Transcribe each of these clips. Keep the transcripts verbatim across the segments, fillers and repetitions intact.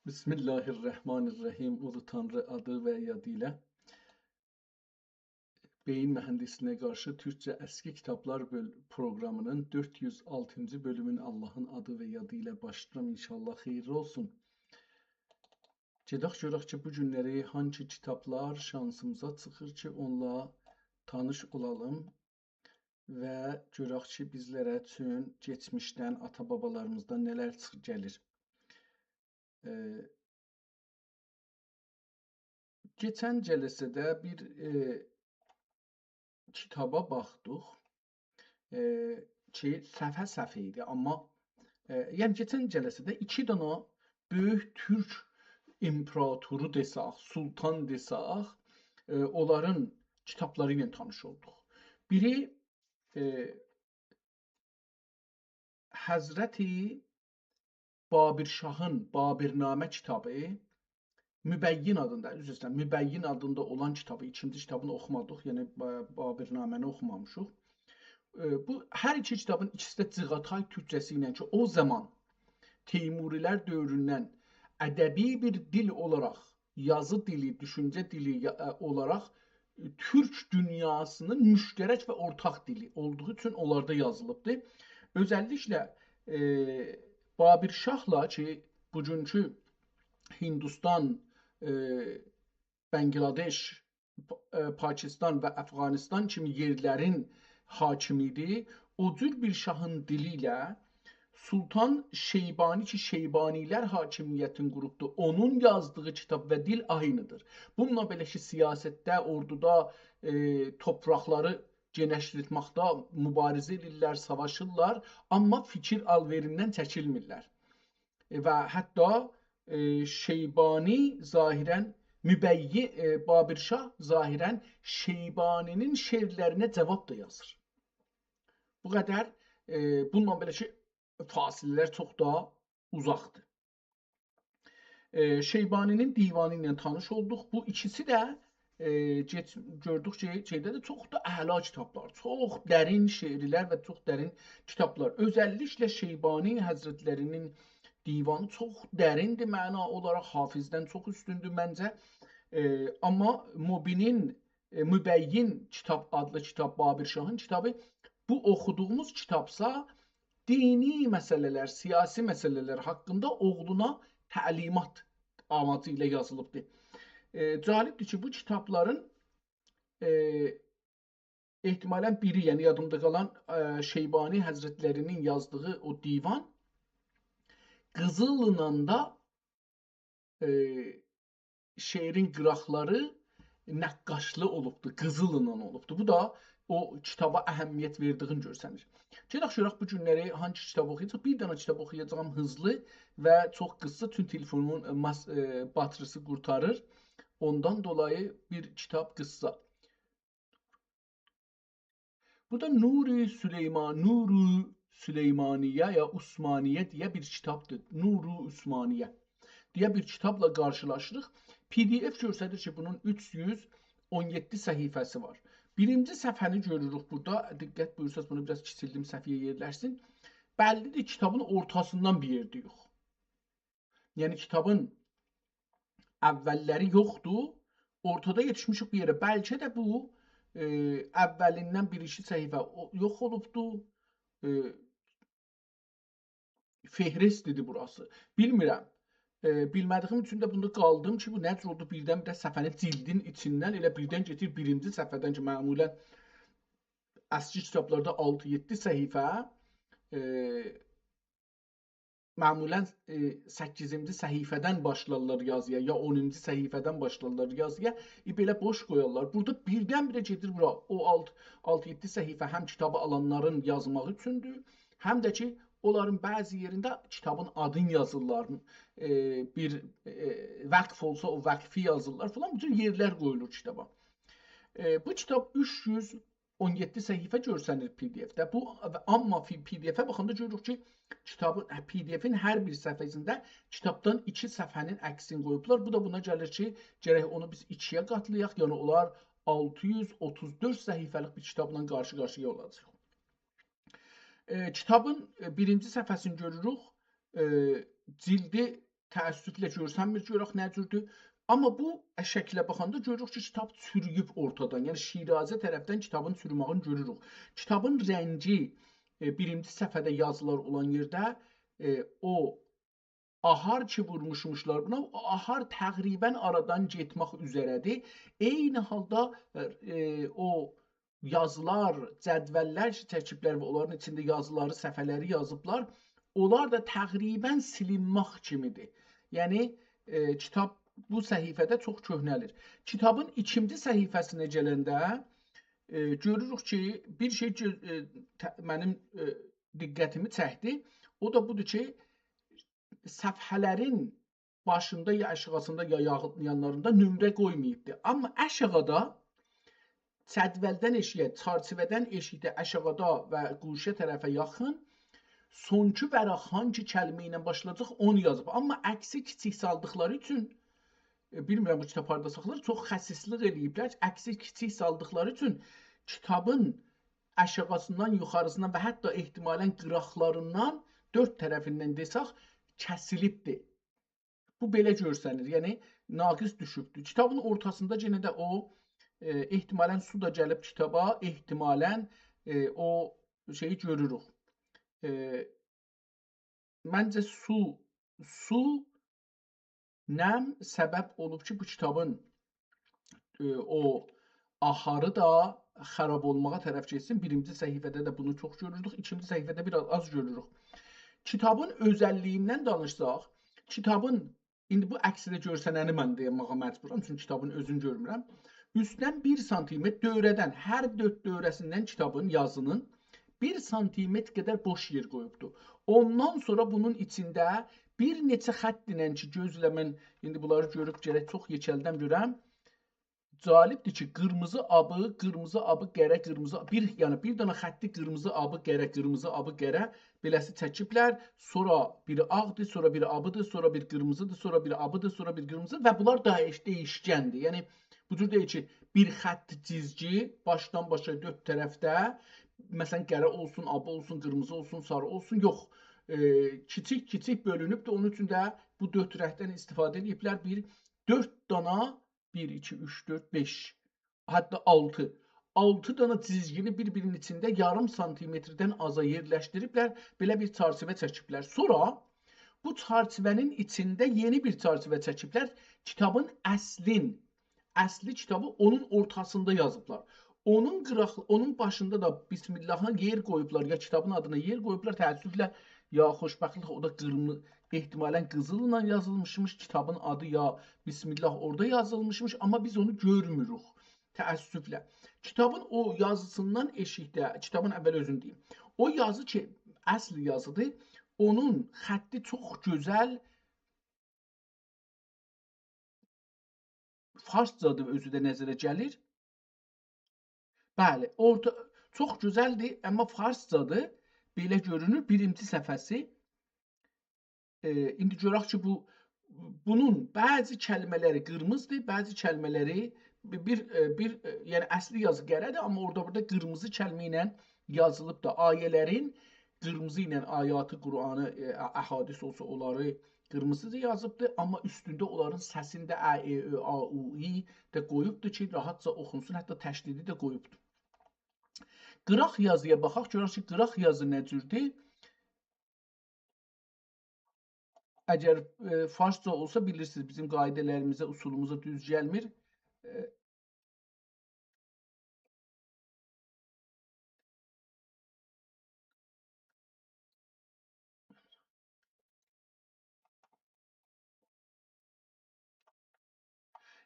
بسم الله الرحمن الرحیم. اولو تانری آدی و یادی ایله. بئیین مهندسلیگینه قارشی تورکجه اسکی کیتابلار بؤل-، پروقرامی‌نین دؤرد یوز آلتینجی بؤلومون آللاهین آدی و یادی ایله باشلاییرام. انشاءالله خئییرلی اولسون. گئدک گؤرک کی، بو گونلری هانسی کیتابلار شانسیمیزا چیخیر کی، اونونلا تانیش اولالیم و گؤرک کی، بیزلره اوچون کئچمیشدن، آتا-بابالاریمیزدان نه‌لر چیخ-، گلیر. ائ، کئچن جلسه‌ده بیر، ائ، کیتابا باخدیق، ائ، کی، صفحه-صفحه ایدی، آمما، ائ، یعنی کئچن جلسه‌ده ایکی دنه بؤیوک تورک ایمپراتورو دئسک، سلطان دئسک، ائ، اونلارین کیتابلاری ایله تانیش اولدوق. بیری، ائ، حضرت بابرشاهین بابرنامه کیتابی، مبین آدیندا، عذر ایسته‌ییرم، مبین آدیندا اولان کیتابی، ایکینجی کیتابینی اوخومادیق، یعنی با-، بابرنامه‌نی اوخومامیشیق. ائ، بو هر ایکی کیتابین ایکیسی ده جیغاتای تورکجه‌سی ایله کی، او زامان تیموری‌لر دؤوروندن ادبی بیر دیل اولاراق، یازی دیلی، دوشونجه دیلی یا-، ائ، اولاراق تورک دونیاسینین مشترک و اورتاق دیلی اولدوغو اوچون اونلاردا یازیلیبدیر. اؤزللیکله، ائ، بابرشاهلا کی، بوگونکو هندوستان، ائ، بنگلادش، پا-، ائ، پاکستان و افغانستان کیمی یئرلرین حاکمی ایدی، او جور بیر شاهین دیلی ایله سلطان شیبانی کی، شیبانی‌لر حاکمیتین قوروبدور، اونون یازدیغی کیتاب و دیل عینی‌دیر. بونونلا بئله کی، سیاستده، اوردودا، ائ، توپراقلاری گئنیشلتمکده موباریزه ائدیرلر، ساواشیرلار، آمما فیکیر آل‌وئریندن چکیلمیرلر. ائ، و حتی، ائ، شیبانی ظاهراً مبین، ائ، بابرشاه ظاهراً شیبانی‌نین شعرلرینه جواب دا یازیر. بو قدر، ائ، بونونلا بئله کی، فاصله‌لر چوخ دا اوزاقدیر. ائ، شیبانی‌نین دیوانی ایله تانیش اولدوق. بو ایکیسی ده، ائ، گئچ-، گؤردوک کی، شئیده ده چوخ دا اعلا کیتابلار، چوخ درین شعرلر و چوخ درین کیتابلار. اؤزللیکله شیبانی حضرتلری‌نین دیوانی چوخ دریندیر معنا اولاراق، حافظدن چوخ اوستوندور منجه. ائ، آمما مبینین، ائ، مبین کیتاب آدلی کیتاب، بابرشاهین کیتابی، بو اوخودوغوموز کیتابسا دینی مسئله‌لر، سیاسی مسئله‌لر حاقیندا اوغلونا تعلیمات آماجی ایله یازیلیبدیر. ائ، جالبدیر کی، بو کیتابلارین، ائ، احتمالاً بیری، یعنی یادیمدا قالان، ائ، شیبانی حضرتلری‌نین یازدیغی او دیوان قیزیللا دا، ائ، شعرین قیراقلاری نقاشلی اولوبدور، قیزیللا اولوبدور. بو دا او کیتابا اهمیت وئردیگین گؤستریر. گئدک گؤرک بو گونلری هانسی کیتاب اوخویاجاق. بیر دنه کیتاب اوخویاجاغام هیزلی و چوخ قیسسا، چونکی تلفونومون، ائ، ماس-، ائ، باتریسی قورتاریر. اوندان دولایی بیر کیتاب قیسسا. بورادا نور سلیمان، نور سلیمانیه یا عثمانیه دئیه بیر کیتابدیر. نور عثمانیه دئیه بیر کیتابلا قارشیلاشیریق. PDF گؤستریر کی، بونون اوچ یوز اون یئددی صفحه‌سی وار. بیرینجی صفحه‌نی گؤروروک بورادا. دقت بویورساز، بونو بیر آز کیچیلدیم، صفحه‌یه یئرلشسین. بللی‌دیر، کیتابین اورتاسیندان بیر یئرده‌ییک. یعنی کیتابین اوللری یوخدور، اورتادا یئتیشمیشیک بیر یئره. بلکه ده بو، ائ، اولیندن بیر ایکی صفحه او-، یوخ اولوبدو. ائ، فهرستی‌دیر بوراسی. بیلمیرم. ائ، بیلمه‌دیگیم اوچون ده بوندا قالدیم کی، بو نه جور اولدو، بیردن-بیره صفحه‌نی جیلدین ایچیندن ائله بیردن گئدیر بیرینجی صفحه‌دن کی، معمولاً اسکی کیتابلاردا آلتی-یئددی صفحه، ائ، معمولاً، ائ، سککیزینجی صفحه‌دن باشلارلار یازییا، یا اونونجو صفحه‌دن باشلارلار یازییا، ائ، بئله بوش قویارلار. بورادا بیردن-بیره گئدیر بورا. او آلت-، آلتی-یئددی صفحه هم کیتابی آلانلارین یازماغی اوچوندور، هم ده کی، اونلارین بعضی یئرینده کیتابین آدینی یازیرلار، ائ، بیر، ائ، وقف اولسا، او وقفی یازیرلار فلان. بوتون یئرلر قویولور کیتابا. ائ، بو کیتاب اوچ یوز اون یئددی صفحه گؤرسنیر PDF-ده. بو، آمما فی-، PDF-ه باخاندا گؤروروک کی، کیتابین، هه، PDF-ین هر بیر صفحه‌سینده کیتابدان ایکی صفحه‌نین عکسینی قویوبلار. بو دا بونا گلیر کی، گرک اونو بیز ایکی‌یه قاتلایاق، یعنی اونلار آلتی یوز اوتوز دؤرد صفحه‌لیک بیر کیتابلا قارشی-قارشییا اولاجاق. ائ، کیتابین، ائ، بیرینجی صفحه‌سینی گؤروروک. ائ، جیلدی تأسفله گؤرسنمیر، گؤرک نه جوردور. آمما بو شکله باخاندا گؤروروک کی، کیتاب چورویوب اورتادان، یعنی شیرازه طرفدن کیتابین چورومه‌یینی گؤروروک. کیتابین رنگی، ائ، بیرینجی صفحه‌ده یازیلار اولان یئرده، ائ، او آهار کی وورموشموشلار بونا، او آهار تقریباً آرادان گئتمک اوزره‌دیر. عینی حالدا، ائ، او یازیلار، جدوللر کی چکیبلر و اونلارین ایچینده یازیلاری، صفحه‌لری یازیبلار، اونلار دا تقریباً سیلینمک کیمیدیر. یعنی، ائ، کیتاب بو صفحه‌ده چوخ کؤهنه‌لیر. کیتابین ایکینجی صفحه‌سینه گلنده، ائ، گؤروروک کی، بیر شئی گؤ-، ائ، ته-، منیم، ائ، دقتیمی چکدی. او دا بودور کی، صفحه‌لرین باشیندا یا آشاغیسیندا یا یاغ-، یانلاریندا نمره قویماییبدی. آمما آشاغیدا جدولدن ائشیگه، چرچیوه‌دن ائشیکده آشاغیدا و گوشه طرفه یاخین سونکی ورق هانگی کلمه ایله باشلایاجاق، اونو یازیب. آمما عکسی کیچیک سالدیقلاری اوچون، ائ، بیلمیرم بو کیتاب هاردا ساخلانیر، چوخ خسیسلیک ائله‌ییبلر. عکسی کیچیک سالدیقلاری اوچون کیتابین آشاغیسیندان، یوخاریسیندان و حتی احتمالاً قیراقلاریندان دؤرد طرفیندن دئسک کسیلیبدیر. بو بئله گؤرسنیر، یعنی ناقص دوشوبدور. کیتابین اورتاسیندا یئنه ده او، ائ، احتمالاً سو دا گلیب کیتابا، احتمالاً، ائ، او شئیی گؤروروک. ائ، منجه سو، سو، نم سبب اولوب کی، بو کیتابین، ائ، او آهاری دا خراب اولماغا طرف گئتسین. بیرینجی صفحه‌ده ده بونو چوخ گؤروروک، ایکینجی صفحه‌ده بیر آز، آز گؤروروک. کیتابین اؤزللییندن دانیشساق، کیتابین، ایندی بو عکسده گؤرسننی من دئمه‌یه مجبورام، چونکی کیتابین اؤزونو گؤرمورم. اوستدن بیر سانتیمتر دؤوره‌دن، هر دؤرد دؤوره‌سیندن کیتابین، یازینین بیر سانتیمتر قدر بوش یئر قویوبدور. اوندان سونرا بونون ایچینده بیر نئچه خط ایله کی، گؤزله من ایندی بونلاری گؤروب گرک چوخ یئکلدم گؤرم. جالبدیر کی، قیرمیزی آبی، قیرمیزی آبی، قره، قیرمیزی، بیر، یعنی بیر دنه خطی قیرمیزی آبی، قره، قیرمیزی آبی، قره، بئله‌سی چکیبلر. سونرا بیری آغدیر، سونرا بیری آبیدیر، سونرا بیر قیرمیزیدیر، سونرا بیر آبیدیر، سونرا بیر قیرمیزی و بونلار داییش-، دَییشکندیر. یعنی بو جور دئییل کی، بیر خط، جیزگی باشدان باشا دؤرد طرفده، مثلاً، قره اولسون، آبی اولسون، قیرمیزی اولسون، ساری اولسون، یوخ. ائ، کیچیک-کیچیک بؤلونوبدور. اونون اوچون ده بو دؤرد رنگدن استفاده ائدیبلر. بیر دؤرد دانا، بیر، ایکی، اوچ، دؤرد، بئش، حتی آلتی. آلتی دانا جیزگینی بیر-بیرینین ایچینده یاریم سانتیمتردن آزا یئرلشدیریبلر، بئله بیر چرچیوه چکیبلر. سونرا بو چرچیوه‌نین ایچینده یئنی بیر چرچیوه چکیبلر. کیتابین اصلین، اصلی کیتابی اونون اورتاسیندا یازیبلار. اونون قیراق-، اونون باشیندا دا بسم‌اللهین یئر قویوبلار، یا کیتابین آدینا یئر قویوبلار، تأسفله یا خوشبختلیک، او دا قیرمی-، احتمالاً قیزیللا یازیلمیشمیش کیتابین آدی، یا بسم‌الله اورادا یازیلمیشمیش، آمما بیز اونو گؤرموروک. تأسفله. کیتابین او یازیسیندان ائشیکده، کیتابین اول اؤزونو دئییم. او یازی کی، اصل یازیدیر، اونون خطی چوخ گؤزل، فارسجادیر اؤزو ده نظره گلیر. بلی، اورتا، چوخ گؤزلدیر، آمما فارسجادیر. بئله گؤرونور، بیرینجی صفحه‌سی. ائ، ایندی گؤرک کی، بو، بونون بعضی کلمه‌لری قیرمیزیدیر، بعضی کلمه‌لری بی-، بیر، ائ، بیر، ائ، یعنی اصلی یازی قره‌دیر، آمما اورادا بورادا قیرمیزی کلمه ایله یازیلیب دا. آیه‌لرین قیرمیزی ایله، آیاتی قرآنی، ائ، احادیث اولسا اونلاری قیرمیزیجا یازیبدیر، آمما اوستونده اونلارین سسینی ده ا، ائ، اؤ، آ، او، ای ده قویوبدور کی، راحتجا اوخونسون، حتی تشدیدی ده قویوبدور. قیراق یازییا باخاق، گؤرک کی، قیراق یازی نه جوردور؟ اگر، ائ، فارسجا اولسا، بیلیرسینیز، بیزیم قاعده‌لریمیزه، اصولوموزا دوز گلمیر. ائ،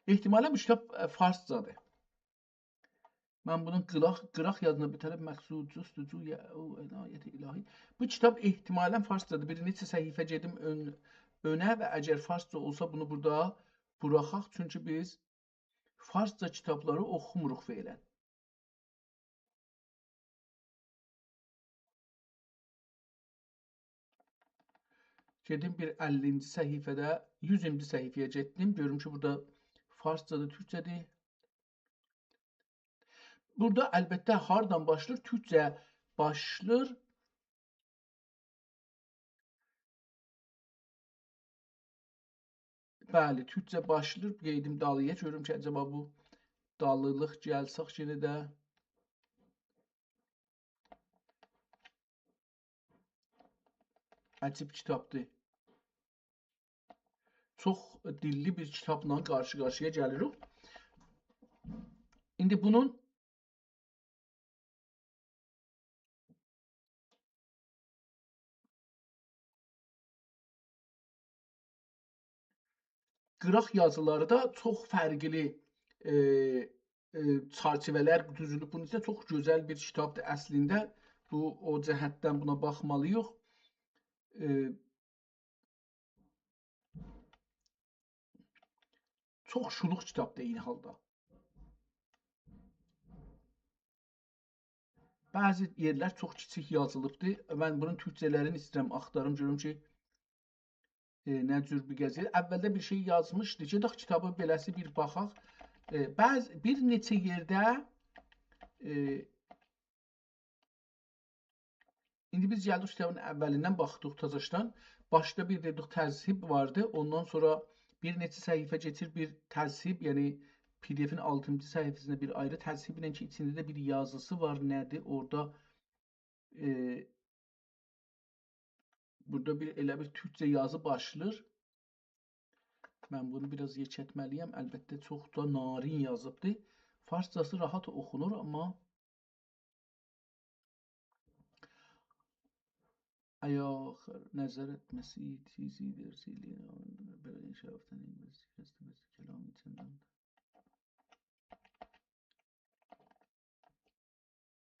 احتمالاً بو کیتاب، ائ، فارسجادیر. من بونون قیراق، قیراق یازینا بیر طرف مقصود، جستجو، یا، او عنایت الهی. بو کیتاب احتمالاً فارسجادیر. بیر نئچه صفحه گئدیم اؤن-، اؤنه و اگر فارسجا اولسا بونو بورادا بوراخاق. چونکی بیز فارسجا کیتابلاری اوخوموروق فعلاً. گئدیم بیر اللینجی صفحه‌ده، یوزونجو صفحه‌یه گئتدیم. گؤروم کی، بورادا فارسجادیر، تورکجه‌دیر. بورادا البته هاردان باشلاییر؟ تورکجه باشلاییر. بلی، تورکجه باشلاییر. قئییدیم دالییا، گؤروم کی، عجبا بو دالیلیق گلسک یئنه ده. عجیب کیتابدیر. چوخ دیللی بیر کیتابلا قارشی-قارشییا گلیریک. ایندی بونون قیراق یازیلاری دا چوخ فرقلی، ائ، ائ، چرچیوه‌لر دوزولوب. بونون اوچون چوخ گؤزل بیر کیتابدیر اصلینده. بو، او جهتدن بونا باخمالی‌ییق. ائ، چوخ شولوق کیتابدیر عینی حالدا. بعضی یئرلر چوخ کیچیک یازیلیبدیر. من بونون تورکجه‌لرینی ایسته‌ییرم، آختاریم، گؤروم کی، ائ، نه جور بیر قضیه. اولده بیر شئی یازمیشدی. گئدک کیتابی بئله‌سی بیر باخاق. ائ، بعضی، بیر نئچه یئرده، ائ، ایندی بیز گلدیک کیتابین اولیندن باخدیق تازاشدان. باشدا بیر دئدیک تذهیب واردی. اوندان سونرا بیر نئچه صفحه کئچیر، بیر تذهیب، یعنی پی دی افین آلتینجی صفحه‌سینده بیر آیری تذهیب ایله کی، ایچینده ده بیر یازیسی وار. نه‌دیر؟ اورادا، ائ، بورادا بیر، ائله بیر تورکجه یازی باشلاییر. من بونو بیر آز یئکلتمه‌لی‌یم. البته، چوخ دا نارین یازیبدی. فارسجاسی راحت اوخونور، آمما آیا نظر ائتمه‌سی چیزی درسیلی بئله انشرافتن انگلیسی کسدیمه‌سی کلام ایچیندن.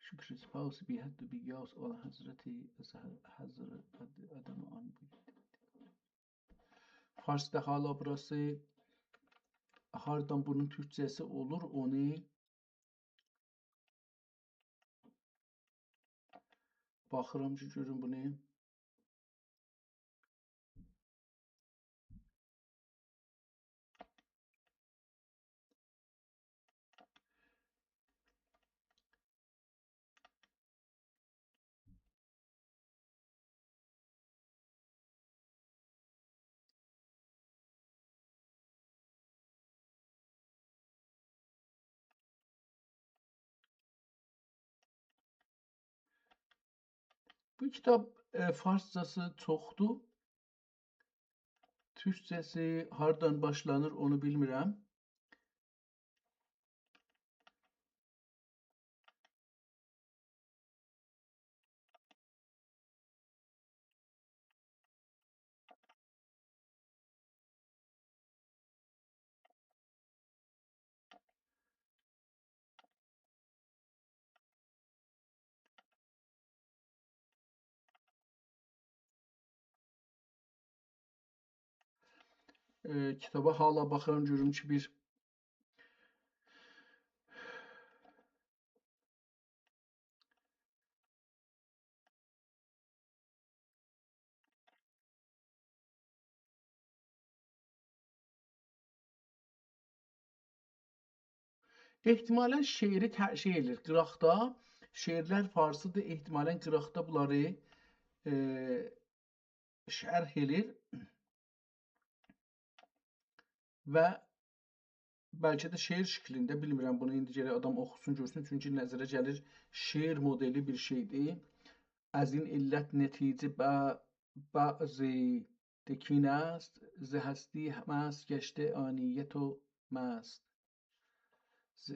شکر سپاس بی‌حد و بی‌قیاس اول حضرتی، از هر، حضر اد-، ادم آن بی‌حد. فارسدا حالا بوراسی، هاردان بونون تورکجه‌سی اولور، اونو باخیرام کی، گؤروم بونو. بو کیتاب، ائ، فارسجاسی چوخدور. تورکجه‌سی هاردان باشلانیر، اونو بیلمیرم. ائ، کیتابا حالا باخیرام، گؤروم کی، بیر احتمالاً شعری ت-، شئی ائله‌ییر، قیراقدا، شعرلر فارسیدیر، احتمالاً قیراقدا بونلاری، ائ، شرح ائله‌ییر و بلکه ده شعر شکلینده، بیلمیرم، بونو ایندی گرک آدام اوخوسون، گؤرسون، چونکی نظره گلیر شعر مدلی بیر شئیدیر. از این علت نتیجه ب-، بعضی دکین است، ز هستی مست گشته آنیت و مست. ز-،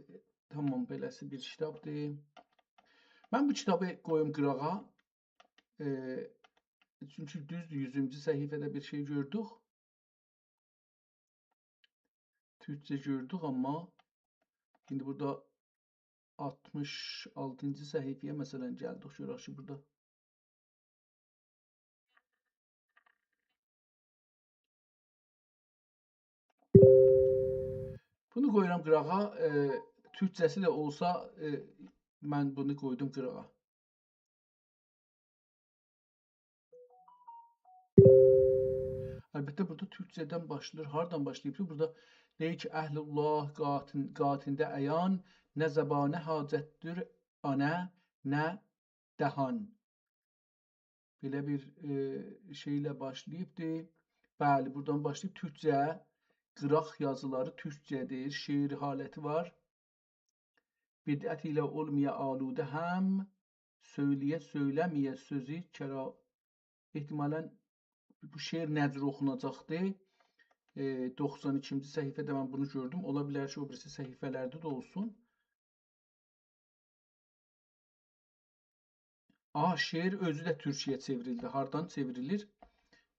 تامام، بئله‌سی بیر کیتابدیر. من بو کیتابی قویوم قیراغا. ائ، چونکی دوزدور، یوزونجو صفحه‌ده بیر شئی گؤردوک. تورکجه گؤردوک، آمما ایندی بورادا آلتمیش آلتینجی صفحه‌یه، مثلاً، گلدیک، گؤرک کی، بورادا. بونو قویورام قیراغا. ائ، تورکجه‌سی ده اولسا، ائ، من بونو قویدوم قیراغا. البته، بورادا تورکجه‌دن باشلاییر. هاردان باشلاییب کی، بورادا دئییر کی، اهل الله قاتین-، قاتینده عیان، نه زبانه حاجتدیر آنه، نه دهان. بئله بیر، ائ، شئی ایله باشلاییبدی. بلی، بورادان باشلاییب تورکجه، قیراق یازیلاری تورکجه‌دیر. شعر حالتی وار. بدعت ایله اولمایا آلوده هم، سؤیله‌یه سؤیله‌مه‌یه سؤزو کرا-، احتمالاً بو شعر نه جور اوخوناجاقدی؟ ائ، دوخسان ایکینجی صفحه‌ده من بونو گؤردوم. اولا بیلر کی، او بیریسی صفحه‌لرده ده اولسون. آ، شعر اؤزو ده تورکجه‌یه چئوریلدی. هاردان چئوریلیر؟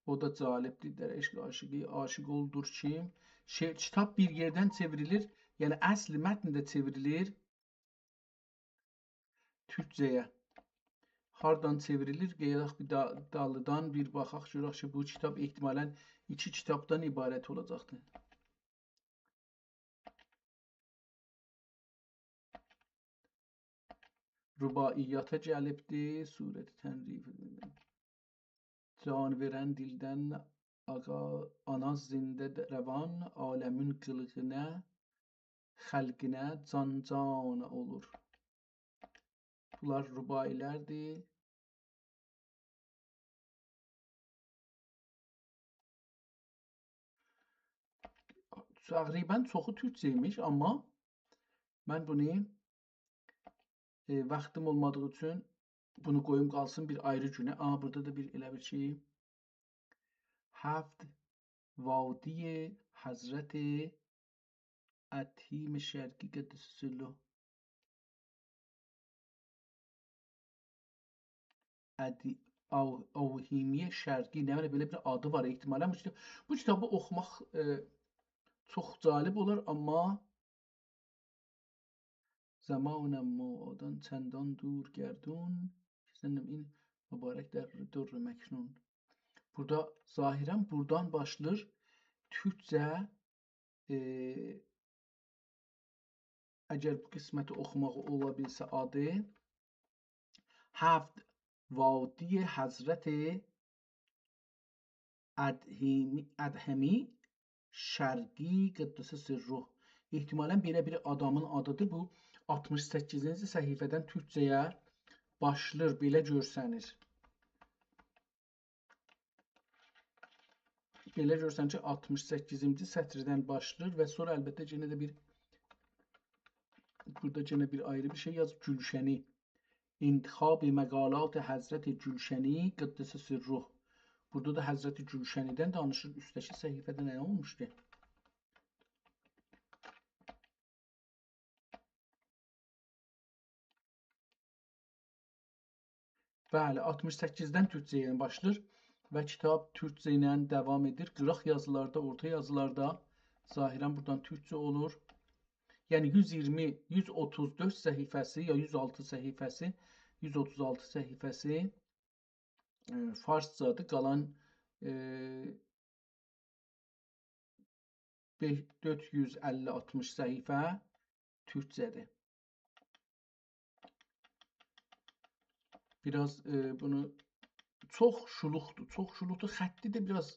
او دا جالبدیر. «در عشق عاشقی عاشق اولدور کیم؟» شعر، کیتاب بیر یئردن چئوریلیر، یعنی اصل متن ده چئوریلیر تورکجه‌یه. هاردان چئوریلیر؟ گلک بیر دا-، دالیدان بیر باخاق، گؤرک کی، بو کیتاب احتمالاً ایکی کیتابدان عبارت اولاجاقدیر. رباعیاتا گلیبدی، صورت تنریف. جان وئرن دیلدن آغا، آنا زنده روان، عالمین قیلیغینه، خلقینه جان جان اولور. بونلار رباعی‌لردیر. تقریباً چوخو تورکجه ایمیش، آمما من بونو، ائ، واختیم اولمادیغی اوچون بونو قویوم قالسین بیر آیری گونه. آ، بورادا دا بیر ائله بیل کی، هفت وادی حضرت ادهم شرقی قدس سره. ادی-، او-، اوهیمی شرقی، نه بیلیم، بئله بیر آدی وار احتمالاً. بو کیتا-، بو کیتابی اوخوماق، ائ، چوخ جالب اولار، آمما زمانم موعودان چندان دور گردون، سنم این مبارک در در مکنون. بورادا ظاهراً بورادان باشلاییر تورکجه، ائ، اگر بو قسمتی اوخوماق اولا بیلسه آدی، هفت وادی حضرت ادهمی، ادهمی شرقی قدس سره. احتمالاً بئله بیر آدامین آدیدیر. بو آلتمیش سککیزینجی صفحه‌دن تورکجه‌یه باشلاییر، بئله گؤرسنیر. بئله گؤرسن کی، آلتمیش سککیزینجی سطردن باشلاییر و سونرا البته یئنه ده بیر، بورادا یئنه بیر آیری بیر شئی یازیب، گلشنی. انتخاب مقالات حضرت جلشنی قدس سره. بورادا دا حضرت جلشنی‌دن دانیشیر. اوستده‌کی صفحه‌ده نه اولموشدو؟ بلی، آلتمیش سککیزدن تورکجه‌یه باشلاییر و کیتاب تورکجه ایله داوام ائدیر. قیراق یازیلاردا، اورتا یازیلاردا ظاهراً بورادان تورکجه اولور. یعنی یوز ایگیرمی، یوز اوتوز دؤرد صفحه‌سی یا یوز آلتی صفحه‌سی، یوز اوتوز آلتی صفحه‌سی، ائ، فارسجادیر. قالان، ائ، بئ-، دؤرد یوز اللی آلتمیش صفحه تورکجه‌دیر. بیر آز، ائ، بونو چوخ شولوقدور، چوخ شولوقدور. خطی ده بیر آز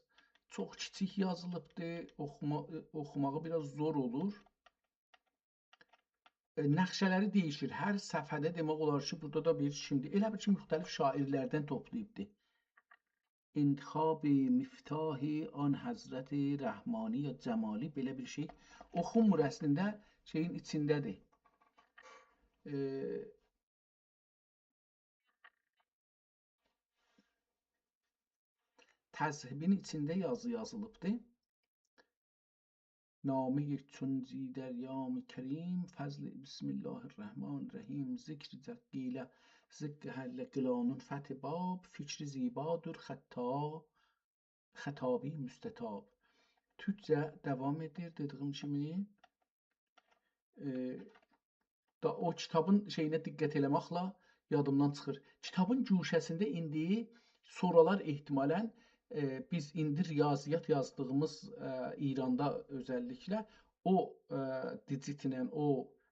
چوخ کیچیک یازیلیبدیر. اوخوما-، ائ، اوخوماغی بیر آز زور اولور. ائ، نقشه‌لری دییشیر. هر صفحه‌ده دئمک اولار کی، بورادا دا بیر شیمدی. ائله بیل کی، موختلیف شاعیرلردن توپلاییبدی. انتخاب مفتاح آن حضرت رحمانی یا جمالی، بئله بیر شئی. اوخونمور اصلینده، شئیین ایچینده‌دیر. ائ، تذهبین ایچینده یازی یازیلیبدی. نامه‌ی چون زی دریام کریم، فضل بسم الله الرحمن الرحیم، ذکر زقیله، ذکر هله قلانون فتح باب، فکر زیبادور خطا-، خطابی مستطاب. تورکجه داوام ائدیر، دئدیییم کیمی. ائ، دا او کیتابین شئیینه دقت ائله‌مکله یادیمدان چیخیر. کیتابین گوشه‌سینده ایندی سورالار احتمالاً، ائ، بیز ایندی ریاضیات یازدیغیمیز، ائ، ایراندا اؤزللیکله او، ائ، دیجیتله، او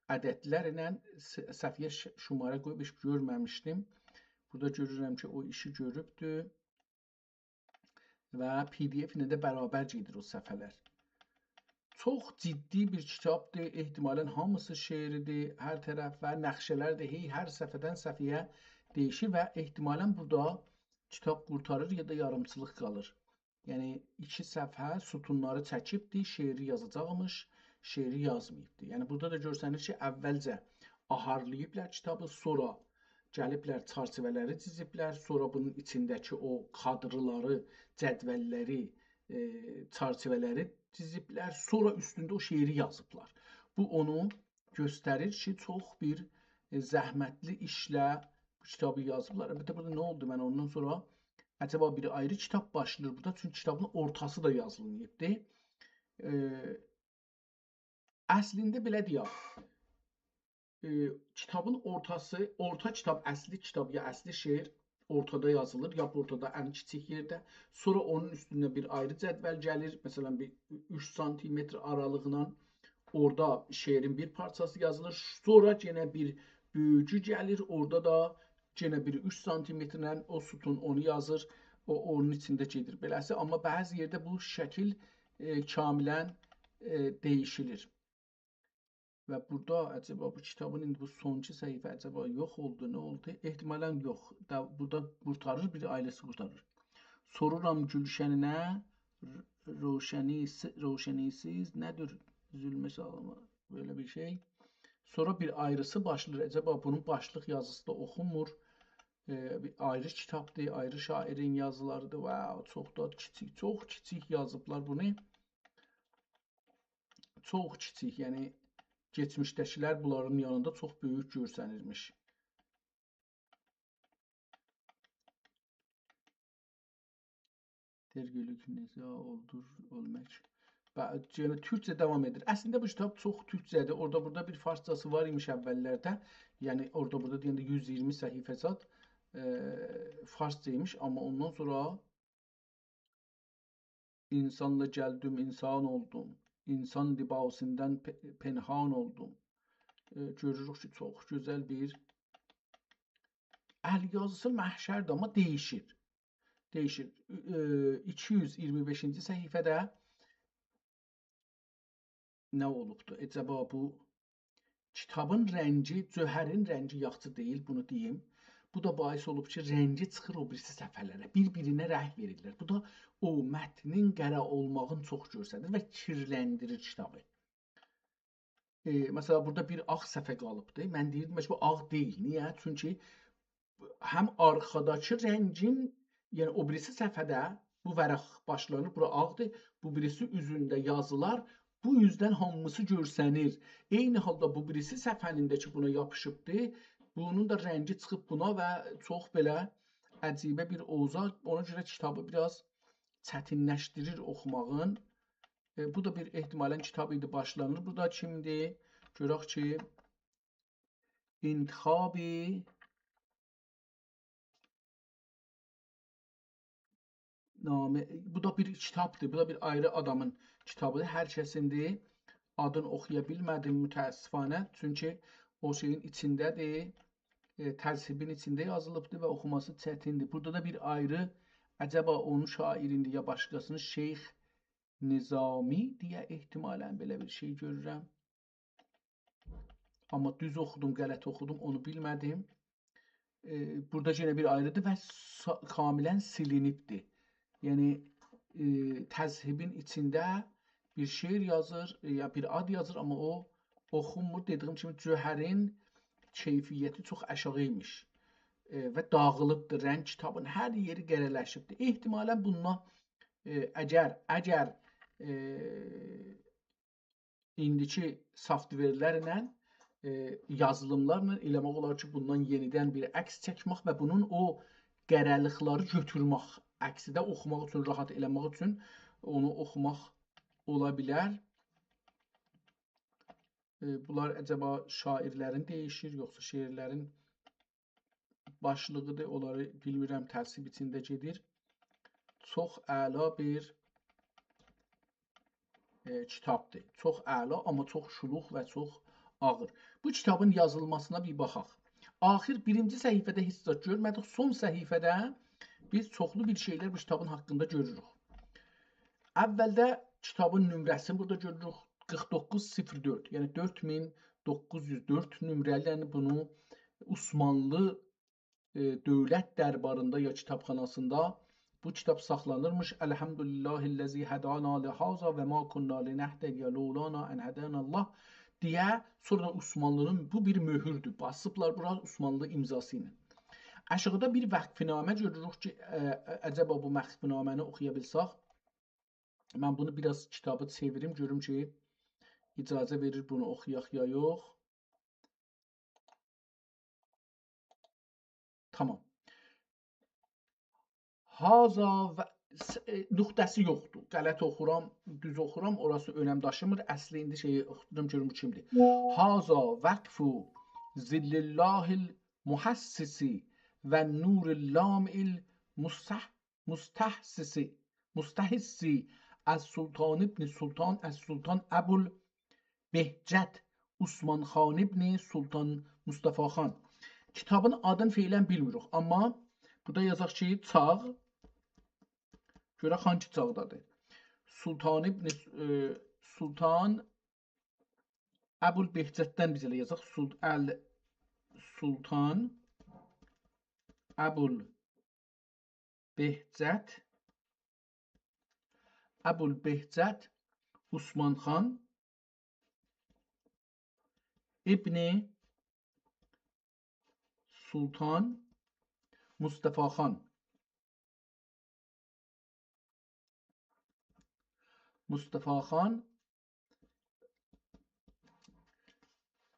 عددلرله س-، صفحه ش-، شماره قویوب هئچ گؤرمه‌میشدیم. بورادا گؤرورم کی، او ایشی گؤروبدور. و پی دی اف ایله ده برابر گئدیر او صفحه‌لر. چوخ جدی بیر کیتابدیر. احتمالاً هامیسی شعریدیر، هر طرف و نقشه‌لر ده هئی هر صفحه‌دن صفحه‌یه دییشیر و احتمالاً بورادا کیتاب قورتاریر یا دا یاریمچیلیق قالیر. یعنی ایکی صفحه ستونلاری چکیبدی، شعری یازاجاقمیش، شعری یازماییبدی. یعنی بورادا دا گؤرسنیر کی، اولجه آهارلاییبلار کیتابی، سونرا گلیبلر چرچیوه‌لری چیزیبلر، سونرا بونون ایچینده‌کی او کادرلاری، جدوللری، ائ، چرچیوه‌لری چیزیبلر، سونرا اوستونده او شعری یازیبلار. بو اونو گؤستریر کی، چوخ بیر، ائ، زحمتلی ایشله بو کیتابی یازیبلار. البته، بورادا نه اولدو؟ من اوندان سونرا عجبا بیر آیری کیتاب باشلاییر بورادا، چونکی کیتابین اورتاسی دا یازیلماییبدی. ائ، اصلینده بئله دئیک، ائ، کیتابین اورتاسی، اورتا کیتاب، اصلی کیتاب یا اصلی شعر اورتادا یازیلیر، لاپ اورتادا، ان کیچیک یئرده. سونرا اونون اوستونده بیر آیری جدول گلیر، مثلا، بیر اوچ سانتیمتر آرالیغینان اورادا شعرین بیر پارچاسی یازیلیر. سونرا یئنه بیر بؤیوگو گلیر، اورادا دا یئنه بیر اوچ سانتیمترله او ستون اونو یازیر، او اونون ایچینده گئدیر بئله‌سی. آمما بعضی یئرده بو شکیل، ائ، کاملا، ائ، دییشیلیر. و بورادا عجبا بو کیتابین ایندی بو سونکی صفحه عجبا یوخ اولدو، نه اولدو؟ احتمالا یوخ. دا، بورادا قورتاریر، بیر آیریسی قورتاریر. سورورام گولشنینه، ر-، روشنی، روشنی‌سیز نه‌دیر ظلمه سالما، بئله بیر شئی. سونرا بیر آیریسی باشلاییر. عجبا بونون باشلیق یازیسی دا اوخونمور. ائ، بیر آیری کیتابدیر، آیری شاعرین یازیلاریدیر. واو، چوخ دا کیچیک، چوخ کیچیک یازیبلار بونو. چوخ کیچیک، یعنی کئچمیشده‌کیلر بونلارین یانیندا چوخ بؤیوک گؤرسنیرمیش. درگلوک نزا اولدور، اولمک. و یعنی تورکجه داوام ائدیر. اصلینده بو کیتاب چوخ تورکجه‌دیر. اورادا بورادا بیر فارسجاسی وار ایمیش اوللرده. یعنی اورادا بورادا دئینده یوز ایگیرمی صفحه زاد، ائ، فارسجا ایمیش، آمما اوندان سونرا انسانلا گلدیم، انسان اولدوم. انسان لباسیندان پ-، پنهان اولدوم. ائ، گؤروروک کی، چوخ گؤزل بیر ال یازیسی، محشردیر، آمما دییشیر. دییشیر. ائ، ایکی یوز ایگیرمی بئشینجی صفحه‌ده نه اولوبدو؟ عجبا بو کیتابین رنگی، جوهرین رنگی یاخشی دئییل، بونو دئییم. بو دا باعث اولوب کی، رنگی چیخیر او بیریسی صفحه‌لره. بیر-بیرینه رنگ وئریرلر. بو دا او متنین قره اولماغینی چوخ گؤستریر و کیرلندیریر کیتابی. ائ، مثلا، بورادا بیر آغ صفحه قالیبدی. من دئییردیم، «بو آغ دئییل.» نییه؟ چونکی هم آرخاداکی رنگین، یعنی او بیریسی صفحه‌ده بو ورق باشلانیر، بورا آغدیر، بو بیریسی اوزونده یازیلار، بو اوزدن هامیسی گؤرسنیر. عینی حالدا بو بیریسی صفحه‌نین ده کی، بونا یاپیشیبدی، بونون دا رنگی چیخیب بونا و چوخ بئله عجیبه بیر اوضاع، اونا گؤره کیتابی بیر آز چتینلشدیریر اوخوماغین. ائ، بو دا بیر احتمالا کیتاب ایدی، باشلانیر. بو دا کیمدیر؟ گؤرک کی، انتخابی نامه، بو دا بیر کیتابدیر، بو دا بیر آیری آدامین کیتابیدیر، هر کسیندیر. آدینی اوخویا بیلمه‌دیم متأسفانه، چونکی او شئیین ایچینده‌دیر، ائ، تذهیبین ایچینده یازیلیبدیر و اوخوماسی چتیندیر. بورادا دا بیر آیری، عجبا اونون شاعریندیر یا باشقاسینین، شیخ نظامی دئیه احتمالا بئله بیر شئی گؤرورم. آمما دوز اوخودوم، غلط اوخودوم، اونو بیلمه‌دیم. ائ، بورادا یئنه بیر آیریدیر و سا-، کاملا سیلینیبدیر. یعنی، ائ، تذهیبین ایچینده بیر شعر یازیر، ائ، یا بیر آد یازیر، آمما او اوخونمور. دئدیییم کیمی، جوهرین کیفیتی چوخ آشاغی ایمیش. ائ، و داغیلیبدیر، رنگ کیتابین هر یئری قره‌لشیبدیر. احتمالا بوندان، ائ، اگر، اگر، ائ، ایندیکی سافت‌وئرلرله، ائ، یازیلیملارلا ائله‌مک اولار کی، بوندان یئنیدن بیر عکس چکمک و بونون او قره‌لیکلری گؤتورمک، عکسی ده اوخوماق اوچون، راحت ائله‌مک اوچون اونو اوخوماق اولا بیلر. ائ، بونلار عجبا شاعرلرین دییشیر، یوخسا شعرلرین باشلیغیدیر، اونلاری بیلمیرم، ترتیب ایچینده گئدیر. چوخ اعلا بیر، ائ، کیتابدیر. چوخ اعلا، آمما چوخ شولوغ و چوخ آغیر. بو کیتابین یازیلماسینا بیر باخاق. آخیر بیرینجی صفحه‌ده هئچ زاد گؤرمه‌دیک. سون صفحه‌ده بیز چوخلو بیر شئیلر بو کیتابین حاقیندا گؤروروک. اولده کیتابین نمره‌سینی بورادا گؤروروک. قیرخ دوققوز صفر دؤرد، یعنی دؤرد مین دوققوز یوز دؤرد نمره‌لی، یعنی بونو عثمانلی، ائ، دؤولت درباریندا یا کیتابخاناسیندا بو کیتاب ساخلانیرمیش. «الحمد لله الذی هدانا لهذا و ما کنا لنهتدی لولا ان هدانا الله» دئیه، سونرا دا عثمانلی‌نین، بو بیر مؤهوردور. باسیبلار بورا عثمانلی امضاسی ایله. آشاغیدا بیر وقف‌نامه گؤروروک کی، ا، ا، عجبا بو وقف‌نامه‌نی اوخویا بیلسک. من بونو بیر آز کیتابی چئویریم، گؤروم کی، اجازه وئریر بونو اوخویاق یا یوخ. تامام. هذا و، س-، ائ، نقطه‌سی یوخدور. غلط اوخورام، دوز اوخورام، اوراسی اؤنم داشیمیر. اصلی ایندی شئیی اوخودوم، گؤروم بو کیمدیر. «هذا وقف ظل الله المحسس و نور اللامع المستح-، مستحسس، مستحس السلطان ابن سلطان السلطان ابوالبهجت عثمان خان ابن سلطان مصطفی خان.» کیتابین آدینی فعلاً بیلمیریک، آمما بورادا یازاق کی، چاغ. گؤرک هانگی چاغدادیر. سلطان ابن، ائ، سلطان ابوالبهجتدن بیز ائله یازاق. سلط-، ال-، سلطان ابوالبهجت، ابوالبهجت عثمان خان ابن سلطان مصطفی خان. مصطفی خان.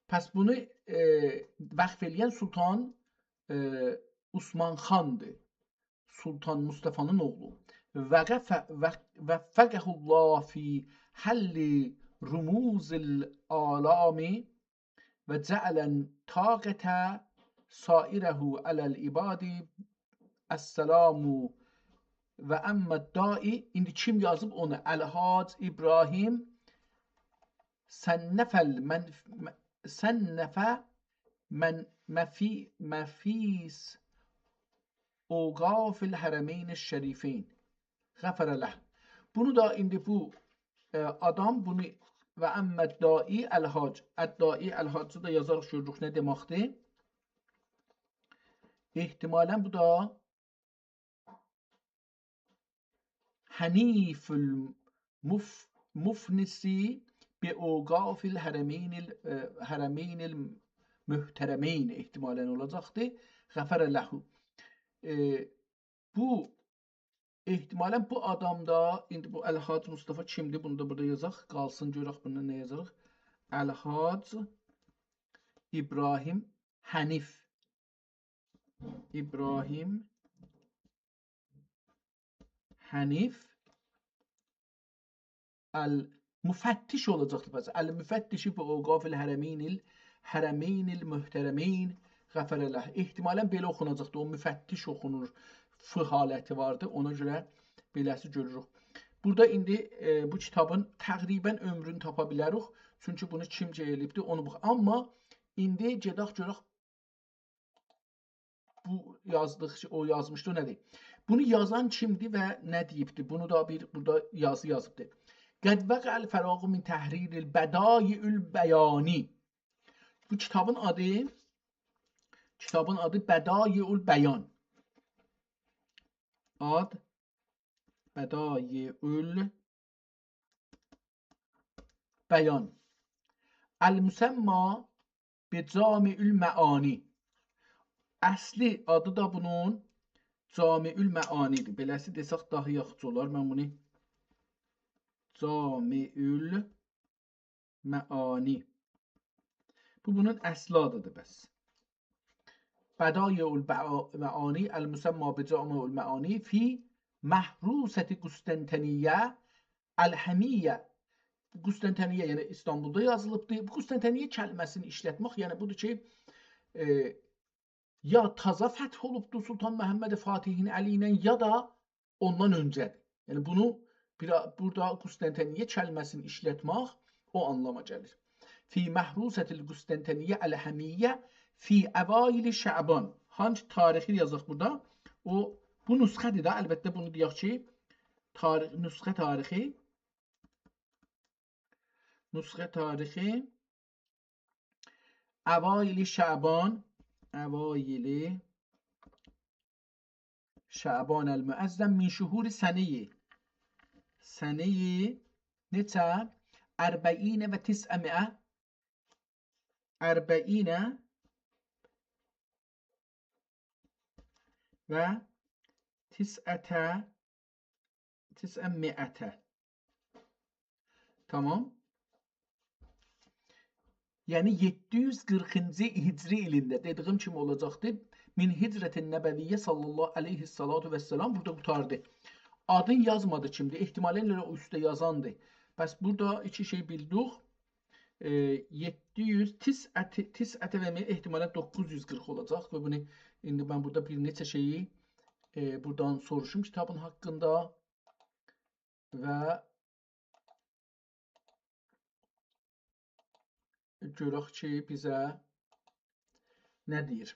پس بونو، ائ، وقف ائله‌ین سلطان، ائ، عثمان خاندیر. سلطان مصطفی‌نین اوغلو. وقف-، و-، وفقه الله فی حل رموز الآلام و جعل طاقة سائره علی العباد السلام. و اما الداعی، ایندی کیم یازیب اونو؟ الحاج ابراهیم صنف المن-، صنف من-، مفی-، مفیس اوقاف الحرمین الشریفین. غفر له. بونو دا ایندی بو، ائ، آدام بونو، و اما الداعی الحاج. الداعی الحاجی دا یازاریق، گؤروروک نه دئمکدیر. احتمالاً بو دا حنیف المف-، مفنس بأوقاف الحرمین ال-، ائ، حرمین المحترمین احتمالاً اولاجاقدیر. غفر له. ائ، بو، احتمالاً بو آدام دا، ایندی بو الحاج مصطفی کیمدیر؟ بونو دا بورادا یازاق، قالسین، گؤرک بوندا نه یازاریق. الحاج ابراهیم حنیف. ابراهیم حنیف المفتش اولاجاقدی، بس. المفتش بأوقاف الحرمین ال-، حرمین المحترمین، غفر له. احتمالاً بئله اوخوناجاقدی. او مفتش اوخونور، ف حالتی واردی. اونا گؤره بئله‌سی گؤروروک. بورادا ایندی، ائ، بو کیتابین تقریباً عؤمرونو تاپا بیلریک. چونکی بونو کیم شئی ائله‌ییبدی، اونو باخ. آمما ایندی گئدک گؤرک بو یازدیق، او یازمیشدی، او نه‌دیر؟ بونو یازان کیمدیر و نه دئییبدی؟ بونو دا بیر بورادا یازی یازیبدی. «قد وقع الفراغ من تحریر البدایع البیانی». بو کیتابین آدی، کیتابین آدی بدایع البیان. آد بدایع البیان. المسمی بجامع المعانی. اصلی آدی دا بونون جامع المعانی‌دیر. بئله‌سی دئسک داها یاخشی اولار. من بونو جامع المعانی. بو بونون اصلی آدی‌دیر بس. بدایع المعانی المسمی بجامع المعانی فی محروسة قسطنطنیة الحمیة. قسطنطنیه، یعنی استانبولدا یازیلیبدیر. بو قسطنطنیه کلمه‌سینی ایشلتمک، یعنی بودور کی، ائ، یا تازا فتح اولوبدور سلطان محمد فاتحین الی ایله، یا دا اوندان اؤنجه‌دیر. یعنی بونو بیر، بورادا قسطنطنیه کلمه‌سینی ایشلتمک او آنلاما گلیر. فی محروسة القسطنطنیة الحمیة فی اوایل شعبان. هانسی تاریخی یازاق بورادا؟ او، بو نسخه‌دیر ده، البته بونو دئیک کی، تاریخ، نسخه تاریخی، نسخه تاریخی اوایل شعبان، اوایل شعبان المعظم من شهور سنه‌ی، سنه‌ی نئچه؟ أربعین و تسعمائة، أربعین و تسعة، تسعمائة. تامام. یعنی یئددی یوز قیرخینجی هجری ایلینده، دئدیگیم کیمی اولاجاقدی. من هجرة النبویة صلی الله علیه الصلاة والسلام بورادا قوتاردی. آدین یازمادی کیمدیر. احتمالاً ائله او اوسته یازاندی. پس بورادا ایکی شئی بیلدیک. ائ، یئددی یوز، تسعة، تسعة و مائة، احتمالاً دوققوز یوز قیرخ اولاجاق و بونو ایندی من بورادا بیر نئچه شئیی، ائ، بورادان سوروشوم کیتابین حاقیندا و گؤرک کی، بیزه نه دئییر؟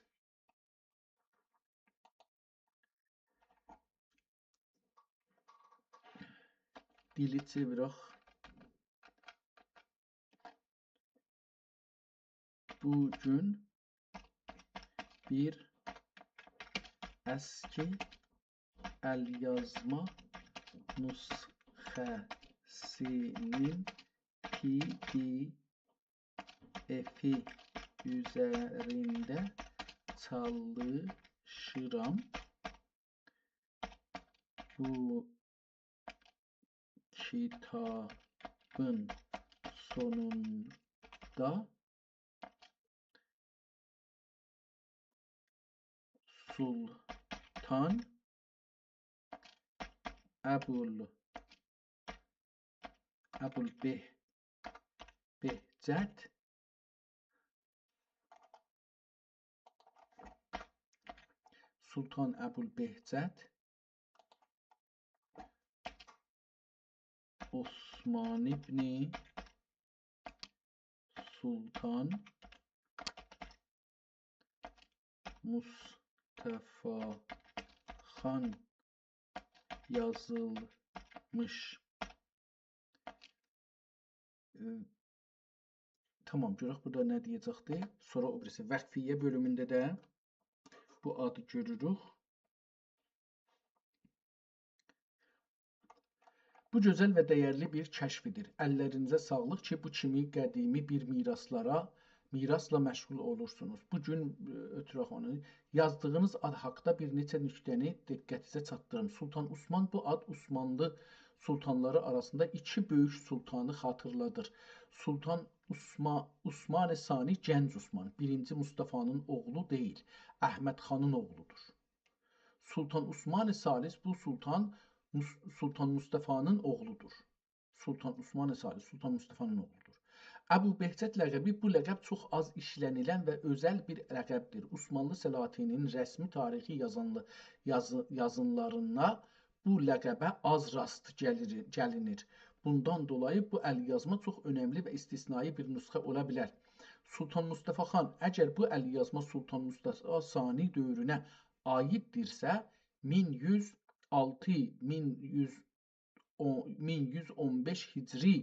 دیلی چئویرک. بو گون بیر اسکی ال‌یازما نسخه‌سینین PDF-ی اوزرینده چالیشیرام. بو کیتابین سونوندا سلطان ابول-، ابولبه-، بهجت، سلطان ابولبهجت عثمان ابن سلطان مصطفی خان یازیلمیش. ائ، تامام، گؤرک بورادا نه دئیه‌جکدی. سونرا او بیریسی وقفیه بؤلومونده ده بو آدی گؤروروک. بو گؤزل و دَیَرلی بیر کشفیدیر. اللرینیزه ساغلیق کی، بو کیمی قدیمی بیر میراثلارا، میراثلا مشغول اولورسونوز. بو گون، ائ، اؤتورک اونو. یازدیغینیز آد حاقدا بیر نئچه نکته‌نی دقتینیزه چاتدیریم. سلطان عثمان، بو آد عثمانلی سلطانلاری آراسیندا ایکی بؤیوک سلطانی خاطیرلادیر. سلطان عثما-، عثمان ثانی، گنج عثمان، بیرینجی مصطفی‌نین اوغلو دئییل، احمد خانین اوغلودور. سلطان عثمان ثالث، بو سلطان مص-، سلطان مصطفی‌نین اوغلودور. سلطان عثمان ثالث، سلطان مصطفی‌نین اوغلودور. ابوبهجت لقبی، بو لقب چوخ آز ایشله‌نیلن و اؤزل بیر لقبدیر. عثمانلی سلاطینین رسمی تاریخی یازانلی-، یازی-، یازینلارینا بو لقبه آز راست گلیر-، گلینیر. بوندان دولایی بو ال‌یازما چوخ اؤنملی و استثنایی بیر نسخه اولا بیلر. سلطان مصطفی خان، اگر بو ال‌یازما سلطان مصطفی ثانی دؤورونه عاییددیرسه، مین یوز آلتی، مین یوز اون، مین یوز اون بئش هجری،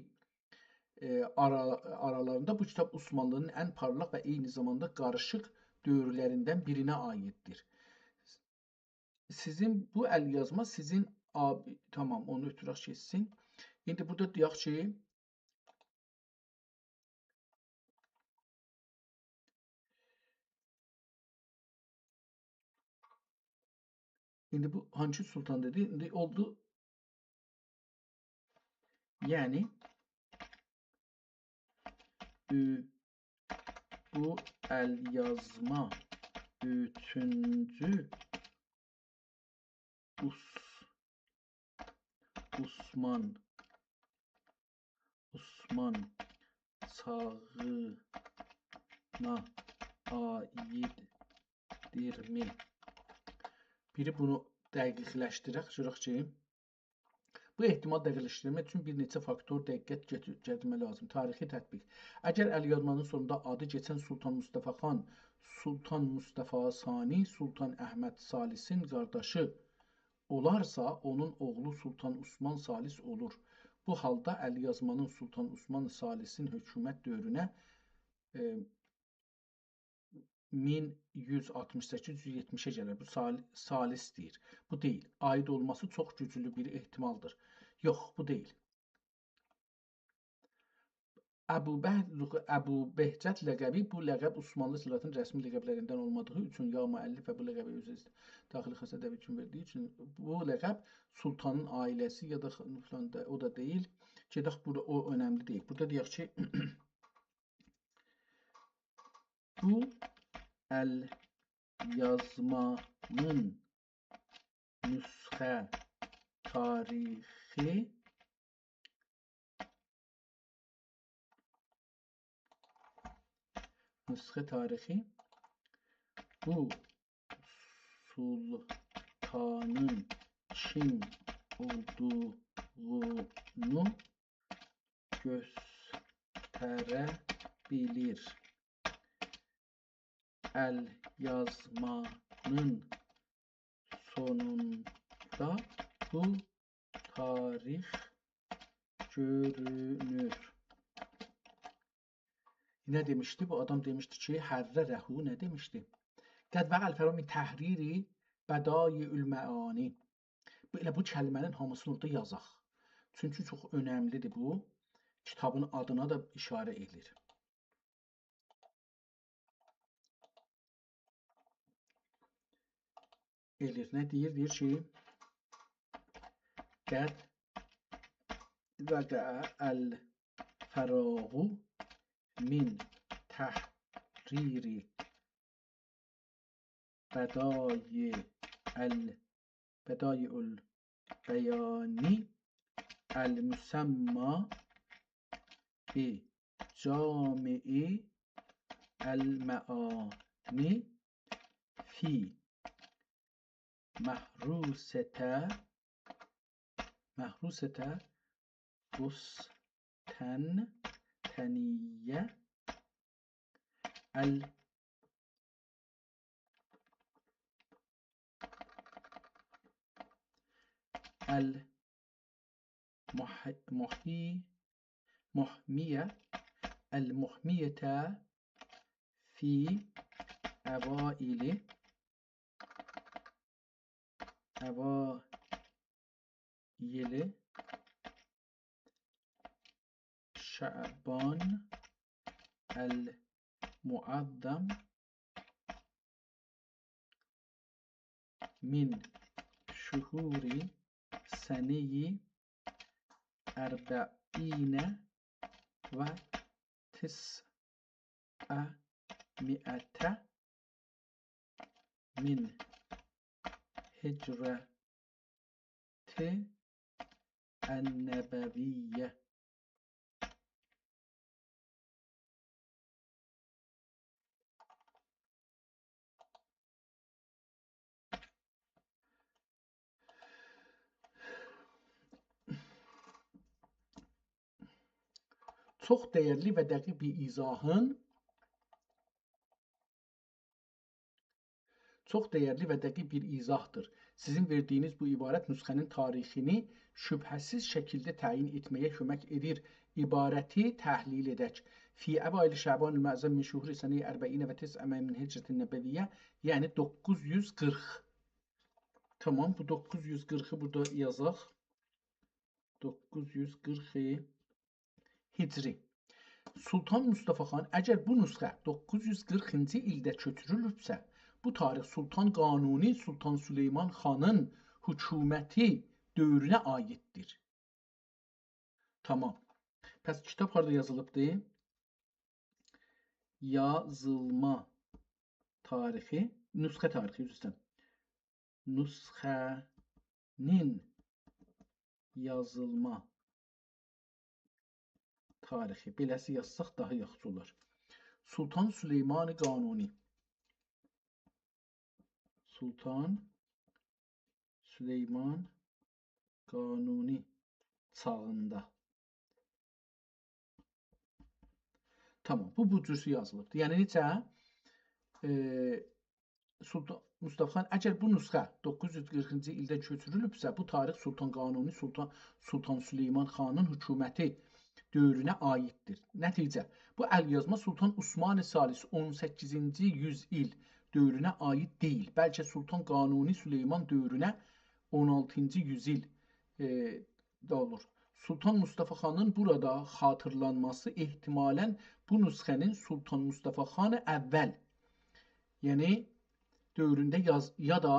ائ، آرا-، آرالاریندا بو کیتاب عثمانلی‌نین ان پارلاق و عینی زاماندا قاریشیق دؤورلریندن بیرینه عاییددیر. سیزین بو ال‌یازما سیزین آب-، تامام، اونو اؤتورک کئچسین. ایندی بورادا دئیک کی، ایندی بو هانسی سلطان دئدی؟ ایندی اولدو. یعنی، ائ، بو ال‌یازما اوچونجو عث-، عثمان، عثمان چاغینا عاییددیرمی؟ بیری بونو دقیقلشدیرک، گؤرک کی، بو احتمال دقیقلشدیرمک اوچون بیر نئچه فاکتور دقت گتیر-، گتیرمک لازیم. تاریخی تطبیق. اگر ال‌یازمانین سونوندا آدی کئچن سلطان مصطفی خان، سلطان مصطفی ثانی، سلطان احمد ثالثین قارداشی اولارسا، اونون اوغلو سلطان عثمان ثالث اولور. بو حالدا ال‌یازمانین سلطان عثمان ثالثین حکومت دؤورونه، ائ، مین یوز آلتمیش سککیز، یوز یئتمیشه گلیر. بو سال-، ثالث دئییر. بو دئییل. عایید اولماسی چوخ گوجلو بیر احتمالدیر. یوخ، بو دئییل. ابوبه-، ابوبهجت لقبی، بو لقب عثمانلی سلطنتین رسمی لقبلریندن اولمادیغی اوچون یا مؤلف و بو لقبی اؤز داخلی خاصه ادبی اوچون وئردیگی اوچون بو لقب سلطنتین عائله‌سی یا دا خ-، فلان دا، او دا دئییل. گئدک بورادا، او اؤنملی دئییل. بورادا دئیک کی، بو ال یازمانین نسخه تاریخی، نسخه تاریخی بو سلطنتین کیم اولدوغونو گؤستره بیلیر. ال یازمانین سونوندا بو تاریخ گؤرونور. نه دئمیشدی؟ بو آدام دئمیشدی کی، حرره، نه دئمیشدی؟ قد وقع الفراغ من تحریر بدایع المعانی. بو، ائله بو کلمه‌نین هامیسینی اورادا یازاق. چونکی چوخ اؤنملیدیر بو. کیتابین آدینا دا ایشاره ائدیر. ائلیر. نه دئییر؟ دئییر کی، قد وقع الفراغ من تحریر بدایع ال-، بدایع البیان المسمی بجامع المعانی فی محروسة، محروسة قسطنطنیة ال-، المح-، محی-، محمیة، المحمیة فی اوائل، اوائل شعبان المعظم من شهور سنة أربعين وتسعمائة من هجرة النبوية. چوخ دیرلی و دقیق بیر ایضاحین، چوخ دیرلی و دقیق بیر ایضاحدیر. سیزین وئردیگینیز بو عبارت نسخه‌نین تاریخینی شبهه‌سیز شکیلده تعیین ائتمه‌یه کؤمک ائدیر. عبارتی تحلیل ائدک. فی اوائل شعبان المعظم من شهور سنة أربعين وتسعمائة من هجرة النبوية، یعنی دوققوز یوز قیرخ. تامام، بو دوققوز یوز قیرخی بورادا یازاق. دوققوز یوز قیرخ هجری. سلطان مصطفی خان، اگر بو نسخه دوققوز یوز قیرخینجی ایلده کؤچورولوبسه، بو تاریخ سلطان قانونی، سلطان سلیمان خانین حکومتی دؤورونه عاییددیر. تامام. پس کیتاب هاردا یازیلیبدی؟ یازیلما تاریخی، نسخه تاریخی، عذر ایسته‌ییرم. نسخه‌نین یازیلما تاریخی. بئله‌سی یازساق داها یاخشی اولار. سلطان سلیمان قانونی. سلطان سلیمان قانونی چاغیندا. تامام، بو، بو جور یازیلیبدیر. یعنی نئجه؟ ائ، سلطان مصطفی خان، اگر بو نسخه دوققوز یوز قیرخینجی ایلده کؤچورولوبسه، بو تاریخ سلطان قانونی، سلطان، سلطان سلیمان خانین حکومتی دؤورونه عاییددیر. نتیجه، بو ال‌یازما سلطان عثمان ثالث اون سککیزینجی یوز ایل دؤورونه عایید دئییل، بلکه سلطان قانونی سلیمان دؤورونه، اون آلتینجی یوز ایل، ائ، ده اولور. سلطان مصطفی خانین بورادا خاطیرلانماسی احتمالاً بو نسخه‌نین سلطان مصطفی خان اول، یعنی دؤورونده یاز-، یا دا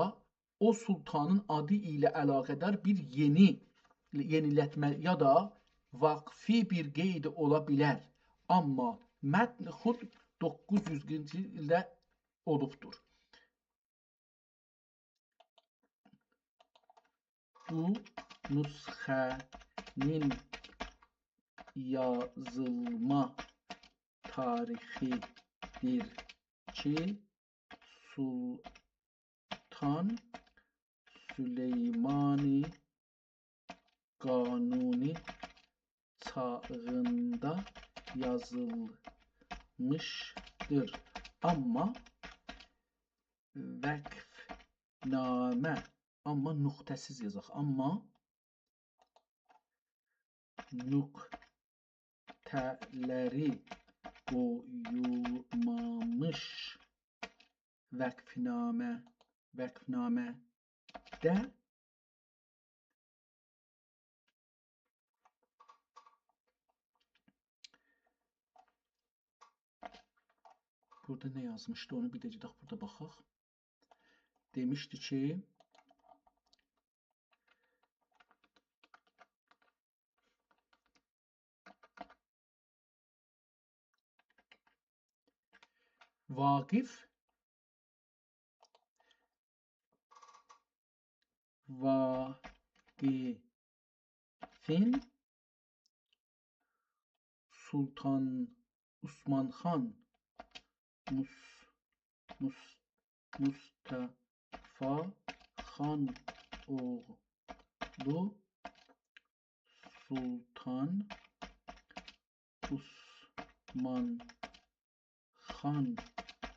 او سلطانین آدی ایله علاقه‌دار بیر یئنی، یئنیلتمه یا دا وقفی بیر قید اولا بیلر. آمما متن خود دوققوز یوز ایلده اولوبدور. بو نسخه‌نین یازیلما تاریخی‌دیر کی، سلطان سلیمانی قانونی چاغیندا یازیلمیشدیر. آمما وقف‌نامه، آمما نقطه‌سیز یازاق. آمما نقطه‌لری قویولمامیش وقف‌نامه، وقف‌نامه‌ده بورادا نه یازمیشدی؟ اونو بیر ده گئدک بورادا باخاق. دئمیشدی کی، واقف، واقفین سلطان عثمان خان، مص-، مص-، مصطفی خان اوغلو سلطان عثمان خان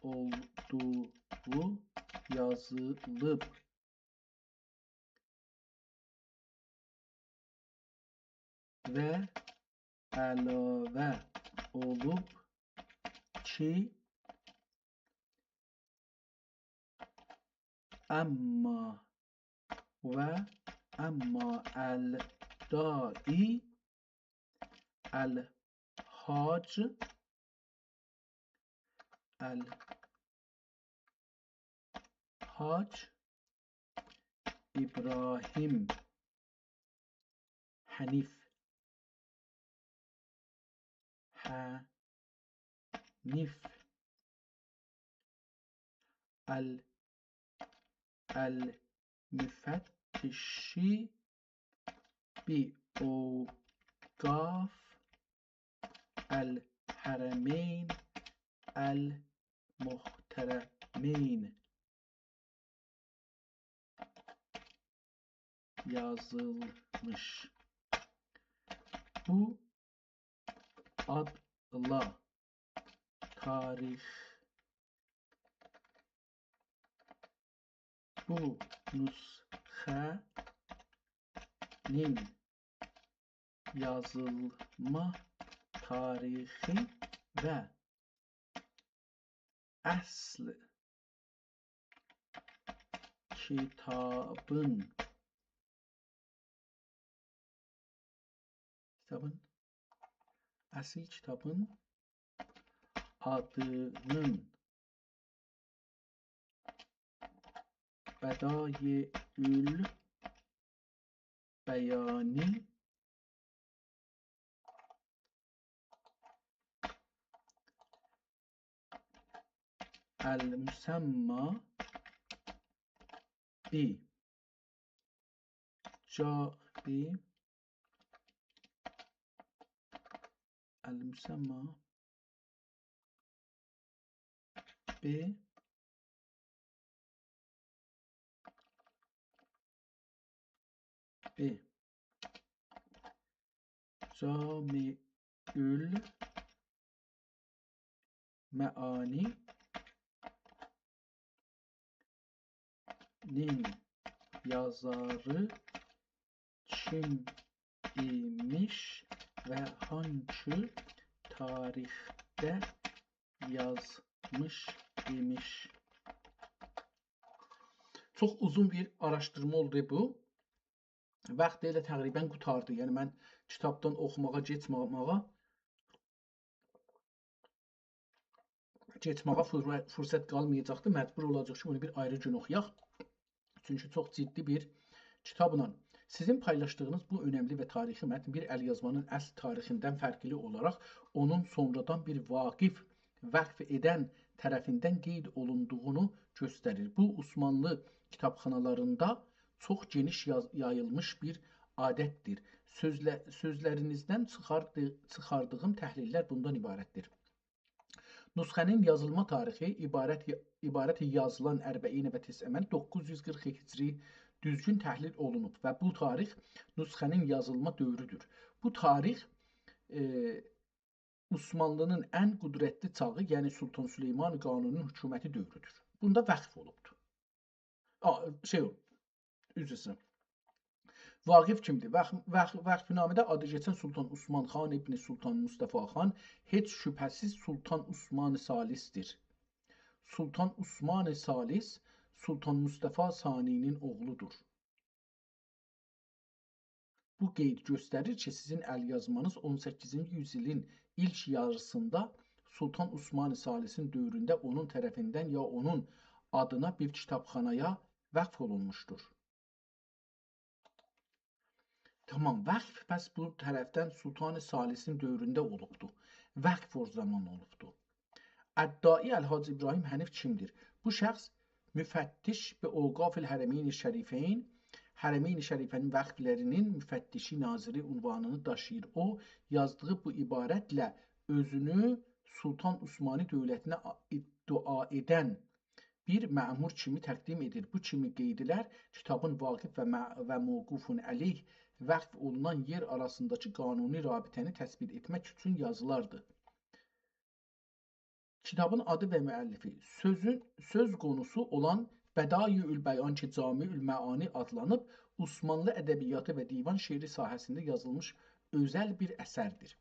اولدوغو یازیلیب و علاوه اولوب کی، آمما و آمما الداعی الحاج، الحاج ابراهیم حنیف، حنیف ال-، المفتشی بأوقاف الحرمین المحترمین یازیلمیش. بو آدلا تاریخ، بو نسخه‌نین یازیلما تاریخی و اصل کیتابین، کیتابین، اصل کیتابین آدینین بدایع‌البیانی المسمی ب جا-، ب المسمی ب ب جامع المعانی‌نین یازاری کیم ایمیش؟ و هانکی تاریخده یازمیش ایمیش. چوخ اوزون بیر آراشدیرما اولدو بو. واخت ائله تقریباً قوتاردی. یعنی من کیتابدان اوخوماغا، کئچمه‌یه، کئچمه‌یه فور-، فرصت قالمایاجاقدی. مجبور اولاجاق کی، بونو بیر آیری گون اوخویاق. چونکی چوخ جدی بیر کیتابلا. سیزین پایلاشدیغینیز بو اؤنملی و تاریخی متن بیر ال‌یازمانین اصل تاریخیندن فرقلی اولاراق اونون سونرادان بیر واقف وقف ائدن طرفیندن قید اولوندوغونو گؤستریر. بو، عثمانلی کیتابخانالاریندا چوخ گئنیش یاز-، یاییلمیش بیر عادتدیر. سؤزله-، سؤزلرینیزدن چیخاردی-، چیخاردیغیم تحلیل‌لر بوندان عبارتدیر. نسخه‌نین یازیلما تاریخی عبارت، عبارت یازیلان اربعین و تسعین، دوققوز یوز قیرخ هجری دوزگون تحلیل اولونوب و بو تاریخ نسخه‌نین یازیلما دؤورودور. بو تاریخ، ائ، عثمانلی‌نین ان قدرتلی چاغی، یعنی سلطان سلیمان قانونی‌نین حکومتی دؤورودور. بوندا وقف اولوبدور. آ، شئی اولوب، عذر ایسته‌ییرم. واقف کیمدیر؟ وقف، وقف، وقف‌نامه‌ده آدی کئچن سلطان عثمان خان ابن سلطان مصطفی خان هئچ شبهه‌سیز سلطان عثمان ثالث‌دیر. سلطان عثمان ثالث سلطان مصطفی ثانی‌نین اوغلودور. بو قید گؤستریر کی، سیزین ال‌یازمانیز اون سککیزینجی یوزایلین ایلک یاریسیندا سلطان عثمان ثالثین دؤورونده اونون طرفیندن یا اونون آدینا بیر کیتابخانایا وقف اولونموشدور. تامام، وقف پس بو طرفدن سلطان ثالثین دؤورونده اولوبدو. وقف او زامان اولوبدو. ادعای الحاج ابراهیم حنیف کیمدیر؟ بو شخص مفتش به اوقاف الحرمین شریفین، حرمین شریفه‌نین وقفلرینین مفتشی، ناظری عنوانینی داشیییر. او، یازدیغی بو عبارتله اؤزونو سلطان عثمانی دؤولتینه آ-، دعا ائدن بیر مأمور کیمی تقدیم ائدیر. بو کیمی قیدلر کیتابین واقف و مع-، و موقوفون علیه وقف اولونان یئر آراسینداکی قانونی رابطه‌نی تثبیت ائتمک اوچون یازیلاردی. کیتابین آدی و مؤلفی. سؤزون، سؤز قونوسو اولان بدایع البیان کی، جامع المعانی آدلانیب، عثمانلی ادبیاتی و دیوان شعری ساحه‌سینده یازیلمیش اؤزل بیر اثردیر.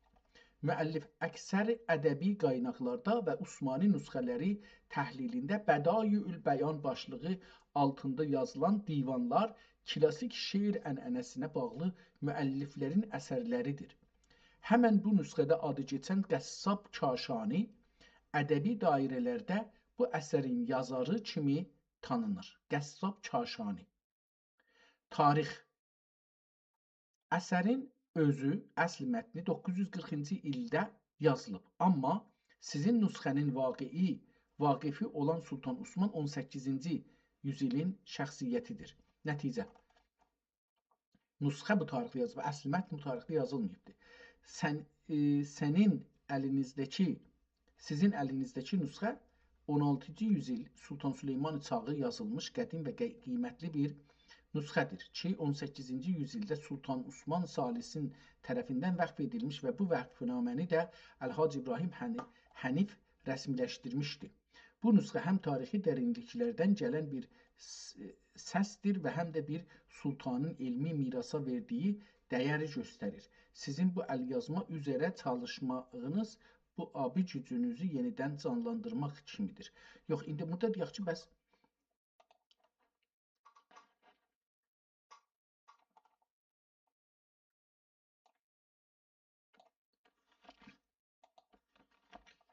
مؤلف اکثر ادبی قایناقلاردا و عثمانی نسخه‌لری تحلیلینده بدایع البیان باشلیغی آلتیندا یازیلان دیوانلار کلاسیک شعر عنعنه‌سینه باغلی مؤلفلرین اثرلریدیر. همن بو نسخه‌ده آدی کئچن قصاب کاشانی ادبی دایره‌لرده بو اثرین یازاری کیمی تانینیر. قصاب کاشانی. تاریخ. اثرین اؤزو، اصل متنی دوققوز یوز قیرخینجی ایلده یازیلیب. آمما سیزین نسخه‌نین واقعی، واقفی اولان سلطان عثمان اون سککیزینجی یوزایلین شخصیتیدیر. نتیجه. نسخه بو تاریخده یازیلیب، اصل متن بو تاریخده یازیلماییبدیر. سن، ائ، سنین الینیزده‌کی، سیزین الینیزده‌کی نسخه اون آلتینجی یوزایل سلطان سلیمان چاغی یازیلمیش قدیم و قی-، قیمتلی بیر نسخه‌دیر کی، اون سککیزینجی یوزایلده سلطان عثمان ثالثین طرفیندن وقف ائدیلمیش و بو وقف‌نامه‌نی ده الحاج ابراهیم حنی-، حنیف رسمی‌لشدیرمیشدی. بو نسخه هم تاریخی درینلیکلردن گلن بیر س-، سسدیر و هم ده بیر سلطانین علمی میراثا وئردیگی دَیَری گؤستریر. سیزین بو ال‌یازما اوزره چالیشماغینیز بو آبی گوجونوزو یئنیدن جانلاندیرماق کیمیدیر. یوخ، ایندی بورادا دئیک کی، بس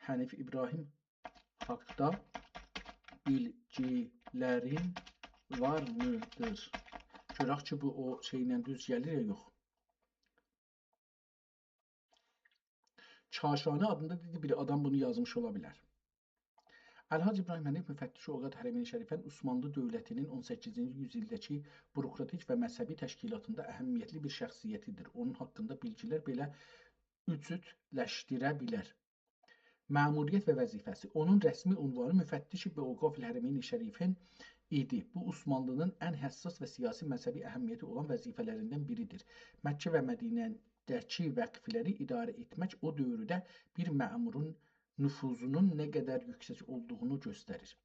حنیف ابراهیم حاقدا بیلگی‌لرین وارمیدیر؟ گؤرک کی، بو او شئیله دوز گلیر یا یوخ. کاشانی آدیندا دئدی، بیر آدام بونو یازمیش اولا بیلر. الحاج ابراهیم حنیف مفتش اوقاف حرمین شریفین عثمانلی دؤولتینین اون سککیزینجی یوزایلده‌کی بوروکراتیک و مذهبی تشکیلاتیندا اهمیتلی بیر شخصیتیدیر. اونون حاقیندا بیلگی‌لر بئله اوجودلشدیره بیلر. مأموریت و وظیفه‌سی. اونون رسمی عنوانی مفتش به اوقاف الحرمین شریفین ایدی. بو، عثمانلی‌نین ان حساس و سیاسی مذهبی اهمیتی اولان وظیفه‌لریندن بیریدیر. مکه و مدینه‌ده‌کی وقفلری اداره ائتمک او دؤورده بیر مأمورون نفوذونون نه قدر یوکسک اولدوغونو گؤستریر.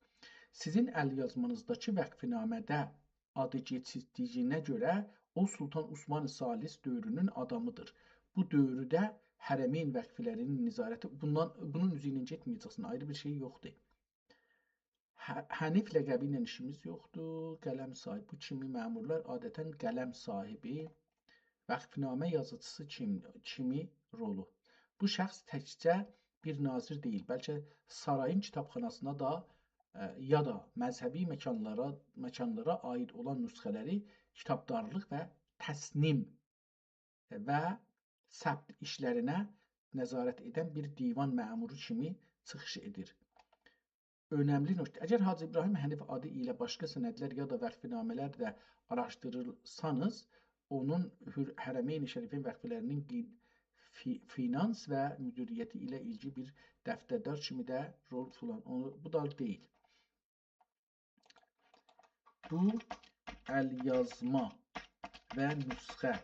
سیزین ال‌یازمانیزداکی وقف‌نامه‌ده آدی کئچیلدیگینه گؤره او، سلطان عثمان ثالث دؤورونون آدامیدیر. بو دؤورده حرمین وقفلری‌نین نظارتی، بوندان، بونون اوزو ایله گئتمه‌یه‌جکسن، آیری بیر شئی یوخدور. ح-، حنیف لقبی ایله ایشیمیز یوخدور. قلم صاحبی، بو کیمی مأمورلار عادتاً قلم صاحبی، وقفنامه یازیچیسی کیم-، کیمی رولو. بو شخص تکجه بیر ناظر دئییل، بلکه سارایین کیتابخاناسینا دا، ائ، یا دا مذهبی مکانلارا، مکانلارا عایید اولان نسخه‌لری کیتابدارلیق و تصنیم و ثبت ایشلرینه نظارت ائدن بیر دیوان مأمورو کیمی چیخیش ائدیر. اؤنملی نکته. اگر حاجی ابراهیم حنیف آدی ایله باشقا سندلر یا دا وقفنامه‌لر ده آراشدیریرسانیز، اونون حر-، حرمین شریفین وقفلری‌نین قی-، فی-، فینانس و مدیریتی ایله ایلگیلی بیر دفتردار کیمی ده رول فلان. اونو، بو دا دئییل. بو ال‌یازما و نسخه.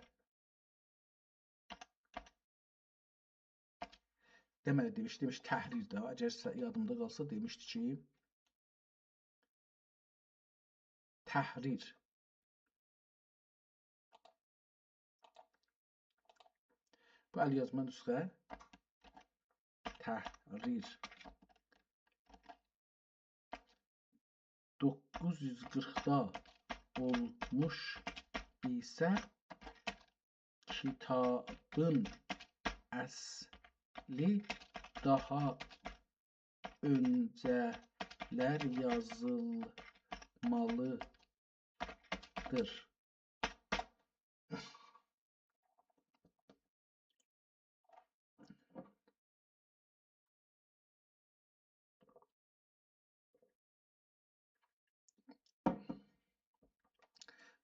دئمه‌لی، دئمیش، دئمیش تحریر ده. اگر سه-، یادیمدا قالسا، دئمیشدی کی، تحریر. بو ال‌یازما نسخه. تحریر. دوققوز یوز قیرخدا اولموش ایسه، کیتابین اصلی داها اؤنجه‌لر یازیلمالیدیر.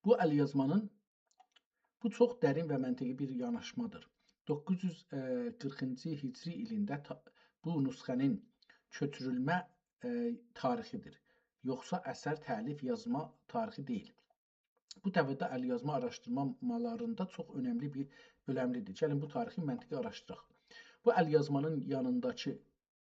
بو ال‌یازمانین، بو چوخ درین و منطقی بیر یاناشمادیر. دوققوز یوز قیرخینجی هجری ایلینده تا-، بو نسخه‌نین کؤچورولمه، ائ، تاریخیدیر. یوخسا اثر، تألیف، یازما تاریخی دئییل. بو دؤورده ال‌یازما آراشدیرمالاریندا چوخ اؤنملی بیر، اؤنملیدیر. گلین بو تاریخی منطقی آراشدیراق. بو ال‌یازمانین یانینداکی،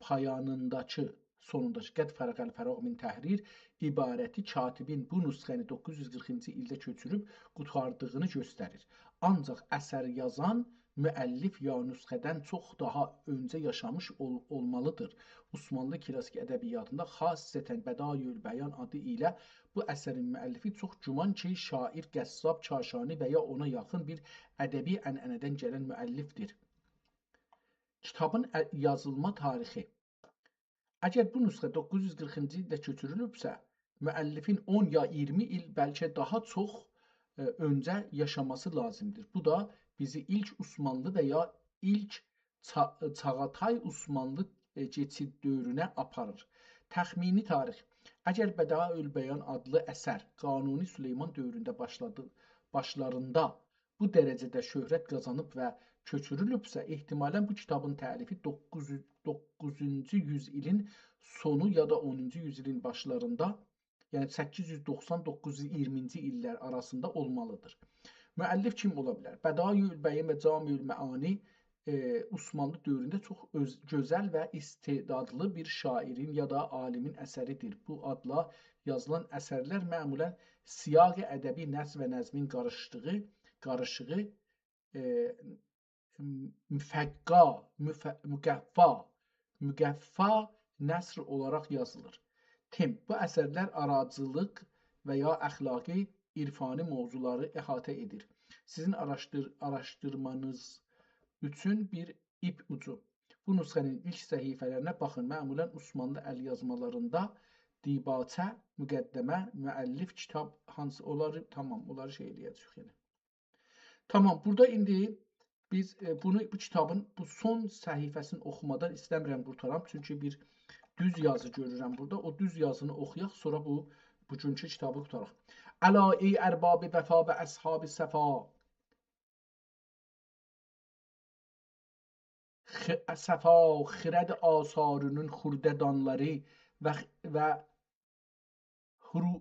پایانینداکی، سونونداکی «قد فرغ الفراغ من تحریر» عبارتی کاتبین بو نسخه‌نی دوققوز یوز قیرخینجی ایلده کؤچوروب قوتاردیغینی گؤستریر. آنجاق اثر یازان مؤلف یا نسخه‌دن چوخ داها اؤنجه یاشامیش اول-، اولمالیدیر. عثمانلی کلاسیک ادبیاتیندا، خاصتاً بدایع‌البیان آدی ایله بو اثرین مؤلفی چوخ گمان کی، شاعر، قصاب، کاشانی و یا اونا یاخین بیر ادبی عنعنه‌دن گلن مؤلفدیر. کیتابین ا-، یازیلما تاریخی. اگر بو نسخه دوققوز یوز قیرخینجی ایلده کؤچورولوبسه، مؤلفین اون یا اییرمی ایل، بلکه داها چوخ، ائ، اؤنجه یاشاماسی لازیمدیر. بو دا بیزی ایلک عثمانلی و یا ایلک چا-، چاغاتای عثمانلی، ائ، کئچید دؤورونه آپاریر. تخمینی تاریخ. اگر بدایع‌البیان آدلی اثر قانونی سلیمان دؤورونده باشلادی-، باشلاریندا بو درجه‌ده شهرت قازانیب و کؤچورولوبسه، احتمالاً بو کیتابین تألیفی دوققوز، دوققوزونجو یوز ایلین سونو یا دا اونونجو یوز ایلین باشلاریندا، یعنی سککیز یوز دوخسان، دوققوز یوز اییرمینجی ایللر آراسیندا اولمالیدیر. مؤلف کیم اولا بیلر؟ بدایع‌البیان و جامع‌المعانی، ائ، عثمانلی دؤورونده چوخ اؤز-، گؤزل و استعدادلی بیر شاعرین یا دا عالیمین اثریدیر. بو آدلا یازیلان اثرلر معمولاً سیاق ادبی نثر و نظمین قاریشدیغی، قاریشیغی، ائ، مفقّا، مف-، مقفّا، مقفّا نثر اولاراق یازیلیر. تم، بو اثرلر آراجیلیق و یا اخلاقی، عرفانی موضوعلاری احاطه ائدیر. سیزین آراشدیر-، آراشدیرمانیز اوچون بیر ایپ اوجو. بو نسخه‌نین ایلک صفحه‌لرینه باخین. معمولاً عثمانلی ال‌یازمالاریندا دیباچه، مقدمه، مؤلف، کیتاب، هانسی، اونلاری، تامام، اونلاری شئی ائله‌یه‌جه‌ییک یئنه. تامام، بورادا ایندی بیز، ائ، بونو، بو کیتابین بو سون صفحه‌سینی اوخومادان ایسته‌میرم قورتارام، چونکی بیر دوز یازی گؤرورم بورادا. او دوز یازینی اوخویاق، سونرا بو، بوگونکو کیتابی قوتاراق. «الا ای ارباب وفا و اصحاب صفا، خ-، صفا، خرد آثارینین خرده دانلاری و خ-، و خرو-،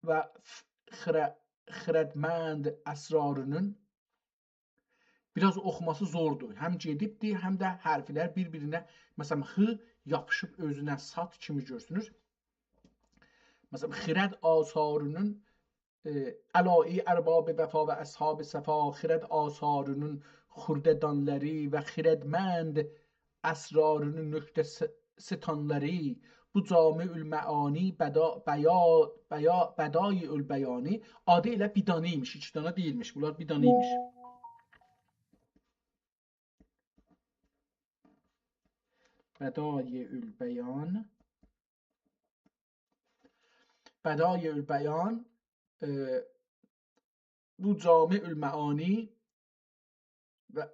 و ف-، خره-، خردمند اسرارینین»، بیر آز اوخوماسی زوردور. هم گئدیبدیر، هم ده حرفلر بیر-بیرینه، مثلاً، «خ» یاپیشیب اؤزونه «صاد» کیمی گؤرسونور. مثلاً، «خرد آثارینین»، ائ، «الا ای ارباب وفا و اصحاب صفا، خرد آثارینین خورده دانلاری و خردمند اسرارینین نکته س-، ستانلاری، بو جامع المعانی بدا-، بیا-، بیا-، بدایع البیانی، آدی ائله بیدانه ایمیش، ایکی دانا دئییلمیش، بونلار بیدانه ایمیش. بدایع البیان. بدایع البیان، ائ، بو جامع المعانی و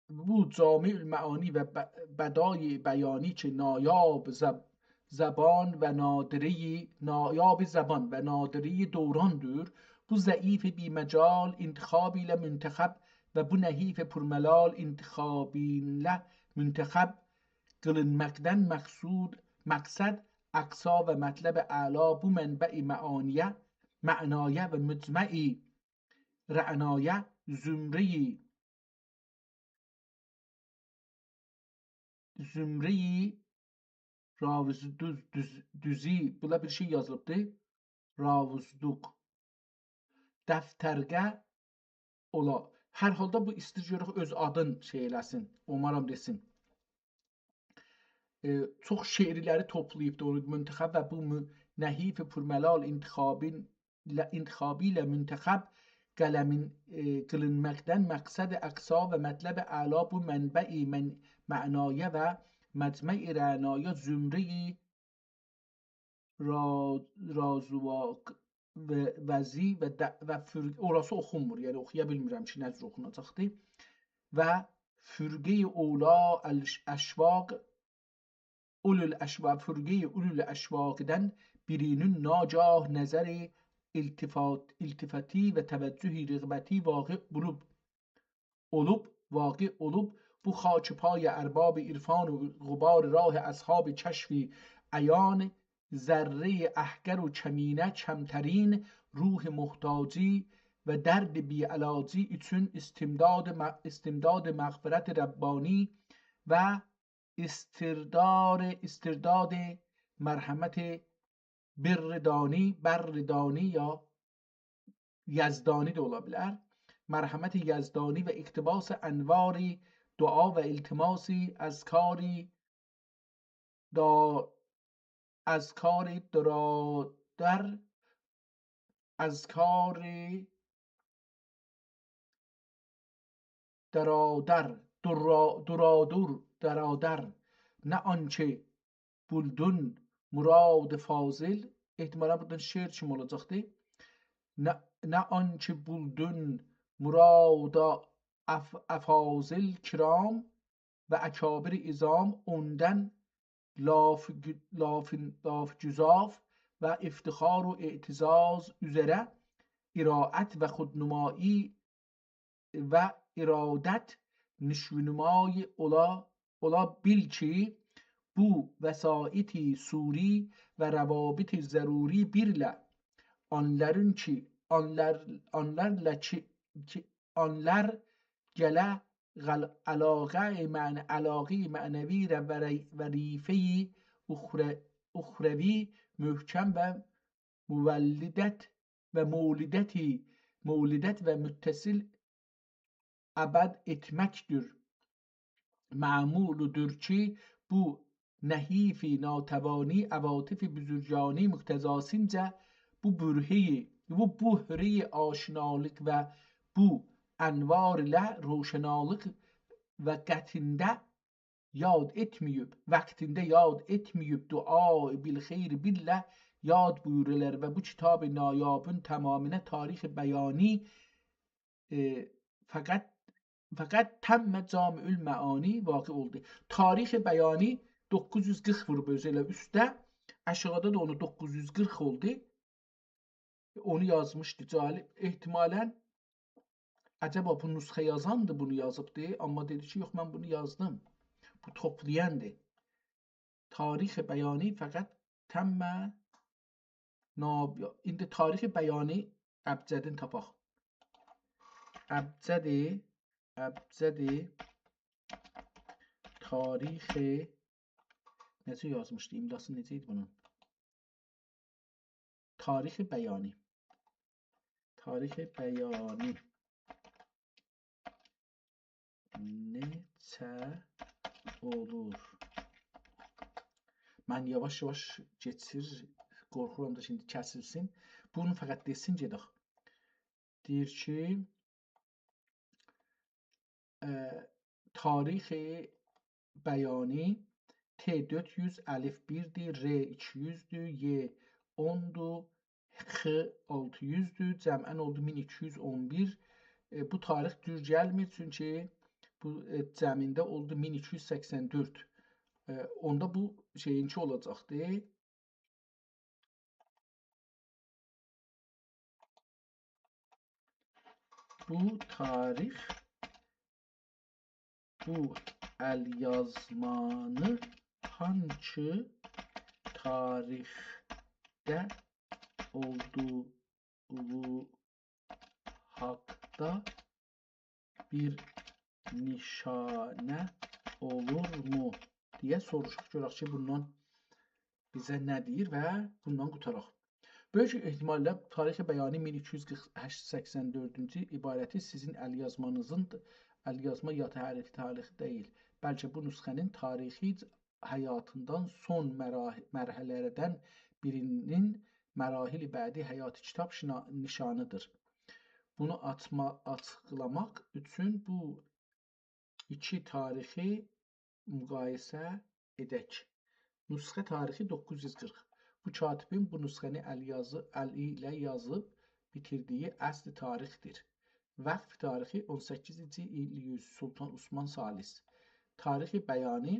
بو جامع المعانی و ب-، بدایع بیانی کی نایاب زب-، زبان و نادره‌ی، نایاب زبان و نادره‌ی دوراندیر، بو ضعیف بی‌مجال انتخاب ایله منتخب و بو نحیف پرملال انتخاب ایله منتخب قیلینماقدان مقصود، مقصد اقصا و مطلب اعلا، بو منبع معانیه، معنایه و مجمع رعنایه، زمره‌ی، زمره‌ی راوز دوز، دوز، دوزی، بونا بیر شئی یازیلیبدی. راوزدوق. دفترگه اولا. هر حالدا بو ایستیر گؤرک اؤز آدین شئی ائله‌سین. اومارام دئسین. ائ، چوخ شعرلری توپلاییبدی اونو منتخب و بو مو-، نحیف پرملال انتخابین-، له-، انتخابی ایله منتخب قلمین، ائ، قیلینماقدان مقصد اقصا و مطلب اعلا، بو منبع من-، معنایه و مجمع رعنایه، زمره‌ی را-، رازواق و وزی و د-، و فر-، اوراسی اوخونمور، یعنی اوخویا بیلمیرم کی نه جور اوخوناجاقدیر. و فرقه‌ی اولا الاش-، اشواق، اولوالاشواق، فرقه‌ی اولوالاشواقدان بیرینین ناگاه نظر التفات، التفاتی و توجه رغبتی واقع اولوب، اولوب، واقع اولوب، بو خاک پای ارباب عرفان و غبار راه اصحاب کشف عیان، ذره‌ی احقر و کمینه، کمترین روح محتاجی و درد بی‌علاجی اوچون استمداد م-، استمداد مغفرت ربانی و استرداد، استرداد مرحمت بر دانی، بر دانی یا یزدانی ده اولا بیلر. مرحمت یزدانی و اقتباس انوار دعا و التماس اذکار دا-، اذکار درادر، اذکار درادر، درا-، درادور، درادر. نه آنکه بولدون مراد فاضل، احتمالا بورادان شعر کیمی اولاجاقدی. نه، نه آنکه بولدون مراد اف-، افاضل کرام و اکابر عظام، اوندان لاف گو-، لافین-، لاف گزاف و افتخار و اعتزاز اوزره ارائت و خودنمایی و ارادت نشونمای اولا، اولا بیل کی، بو وسایط صوری و روابط ضروری بیرله آنلارین کی، آنلار، آنلارلا کی، کی، آنلار گله غل-، علاقه معنی، علاقه معنوی و ری-، و ریفه‌ی اخره-، اخروی محکم و مولدت و مولدتی، مولدت و متصل ابد ائتمکدیر. معمولدور کی، بو نحیف ناتوانی عواطف بزرگانی مقتضاسینجه بو برهه‌ی، بو بحره‌ی آشنالیق و بو انوار ایله روشنالیق و قطعینده یاد ائتمه‌ییب، وقتینده یاد ائتمه‌ییب، دعای بالخیر بیلله یاد بویورورلار و بو کتاب نایابین تمامینه تاریخ بیانی، ائ، فقط، فقط تم جامع المعانی واقع اولدو. تاریخ بیانی دوققوز یوز قیرخ ووروب اؤزو ائله اوسته، آشاغیدا دا اونو دوققوز یوز قیرخ اولدو. اونو یازمیشدی جالب. احتمالا، عجبا بو نسخه یازاندی بونو یازیبدی، اما دئدی کی، یوخ، من بونو یازدیم. بو توپلایاندی. تاریخ بیانی فقط تم ناب-، ایندی تاریخ بیانی ابجدین تاپاق. ابجدی، ابجدی تاریخ، نئجه یازمیشدی، املاسی نئجه ایدی بونون؟ تاریخ بیانی. تاریخ بیانی. نئچه اولور؟ من یاواش-یاواش کئچیر، قورخورام دا ایندی کسیلسین. بونو فقط دئسین، گئدک. دئییر کی، ائ، تاریخ بیانی، ت دؤرد یوز، الف بیردیر، ر ایکی یوزدور، ی اوندور، خ آلتی یوزدور، جمعاً اولدو مین ایکی یوز اون بیر. ائ، بو تاریخ دور گلمیر، چونکی بو، ائ، جمعینده اولدو مین ایکی یوز سکسن دؤرد. ائ، اوندا بو شئیینکی اولاجاقدی. بو تاریخ، بو ال‌یازمانی هانکی تاریخده اولدوغو حاقدا بیر نشانه اولورمو دئیه سوروشوب. گؤرک کی، بوندان بیزه نه دئییر و بوندان قوتاراق. بؤیوک احتمالله تاریخ بیانی مین ایکی یوز قیرخ هشت سکسن دؤردونجو عبارتی سیزین ال‌یازمانیزین، ال‌یازما یا تحریف تاریخ دئییل، بلکه بو نسخه‌نین تاریخی حیاتیندان سون مرا-، مرحله‌لردن بیرینین مراحل بعدی حیاتی کیتاب شینا-، نشانیدیر. بونو آچما-، آچیقلاماق اوچون بو ایکی تاریخی مقایسه ائدک. نسخه تاریخی دوققوز یوز قیرخ. بو کاتبین بو نسخه‌نی ال یازی-، ال ایله یازیب بیتیردیگی اصل تاریخدیر. وقف تاریخی اون سککیزینجی ایل یوز، سلطان عثمان ثالث. تاریخ بیانی،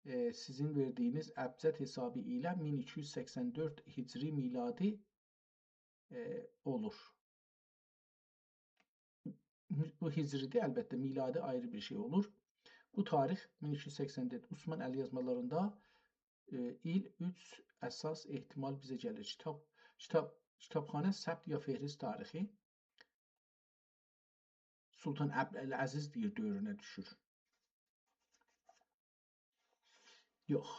ائ، سیزین وئردیگینیز ابجد حسابی ایله مین ایکی یوز سکسن دؤرد هجری میلادی، ائ، اولور. بو هجری‌دیر، البته، میلادی آیری بیر شئی اولور. بو تاریخ مین ایکی یوز سکسن دؤرد عثمان ال‌یازمالاریندا، ائ، ایل اوچ اساس احتمال بیزه گلیر. کیتاب، کیتاب، کیتابخانه ثبت یا فهرست تاریخی. سلطان عبدالعزیز دئییر، دؤورونه دوشور. یوخ.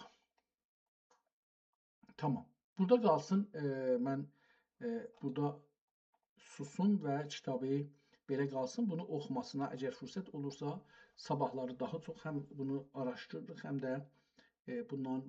تامام. بورادا قالسین، ائ، من، ائ، بورادا سوسوم و کیتابی بئله قالسین. بونو اوخوماسینا اگر فرصت اولورسا، صاباحلاری داها چوخ هم بونو آراشدیریریق، هم ده، ائ، بوندان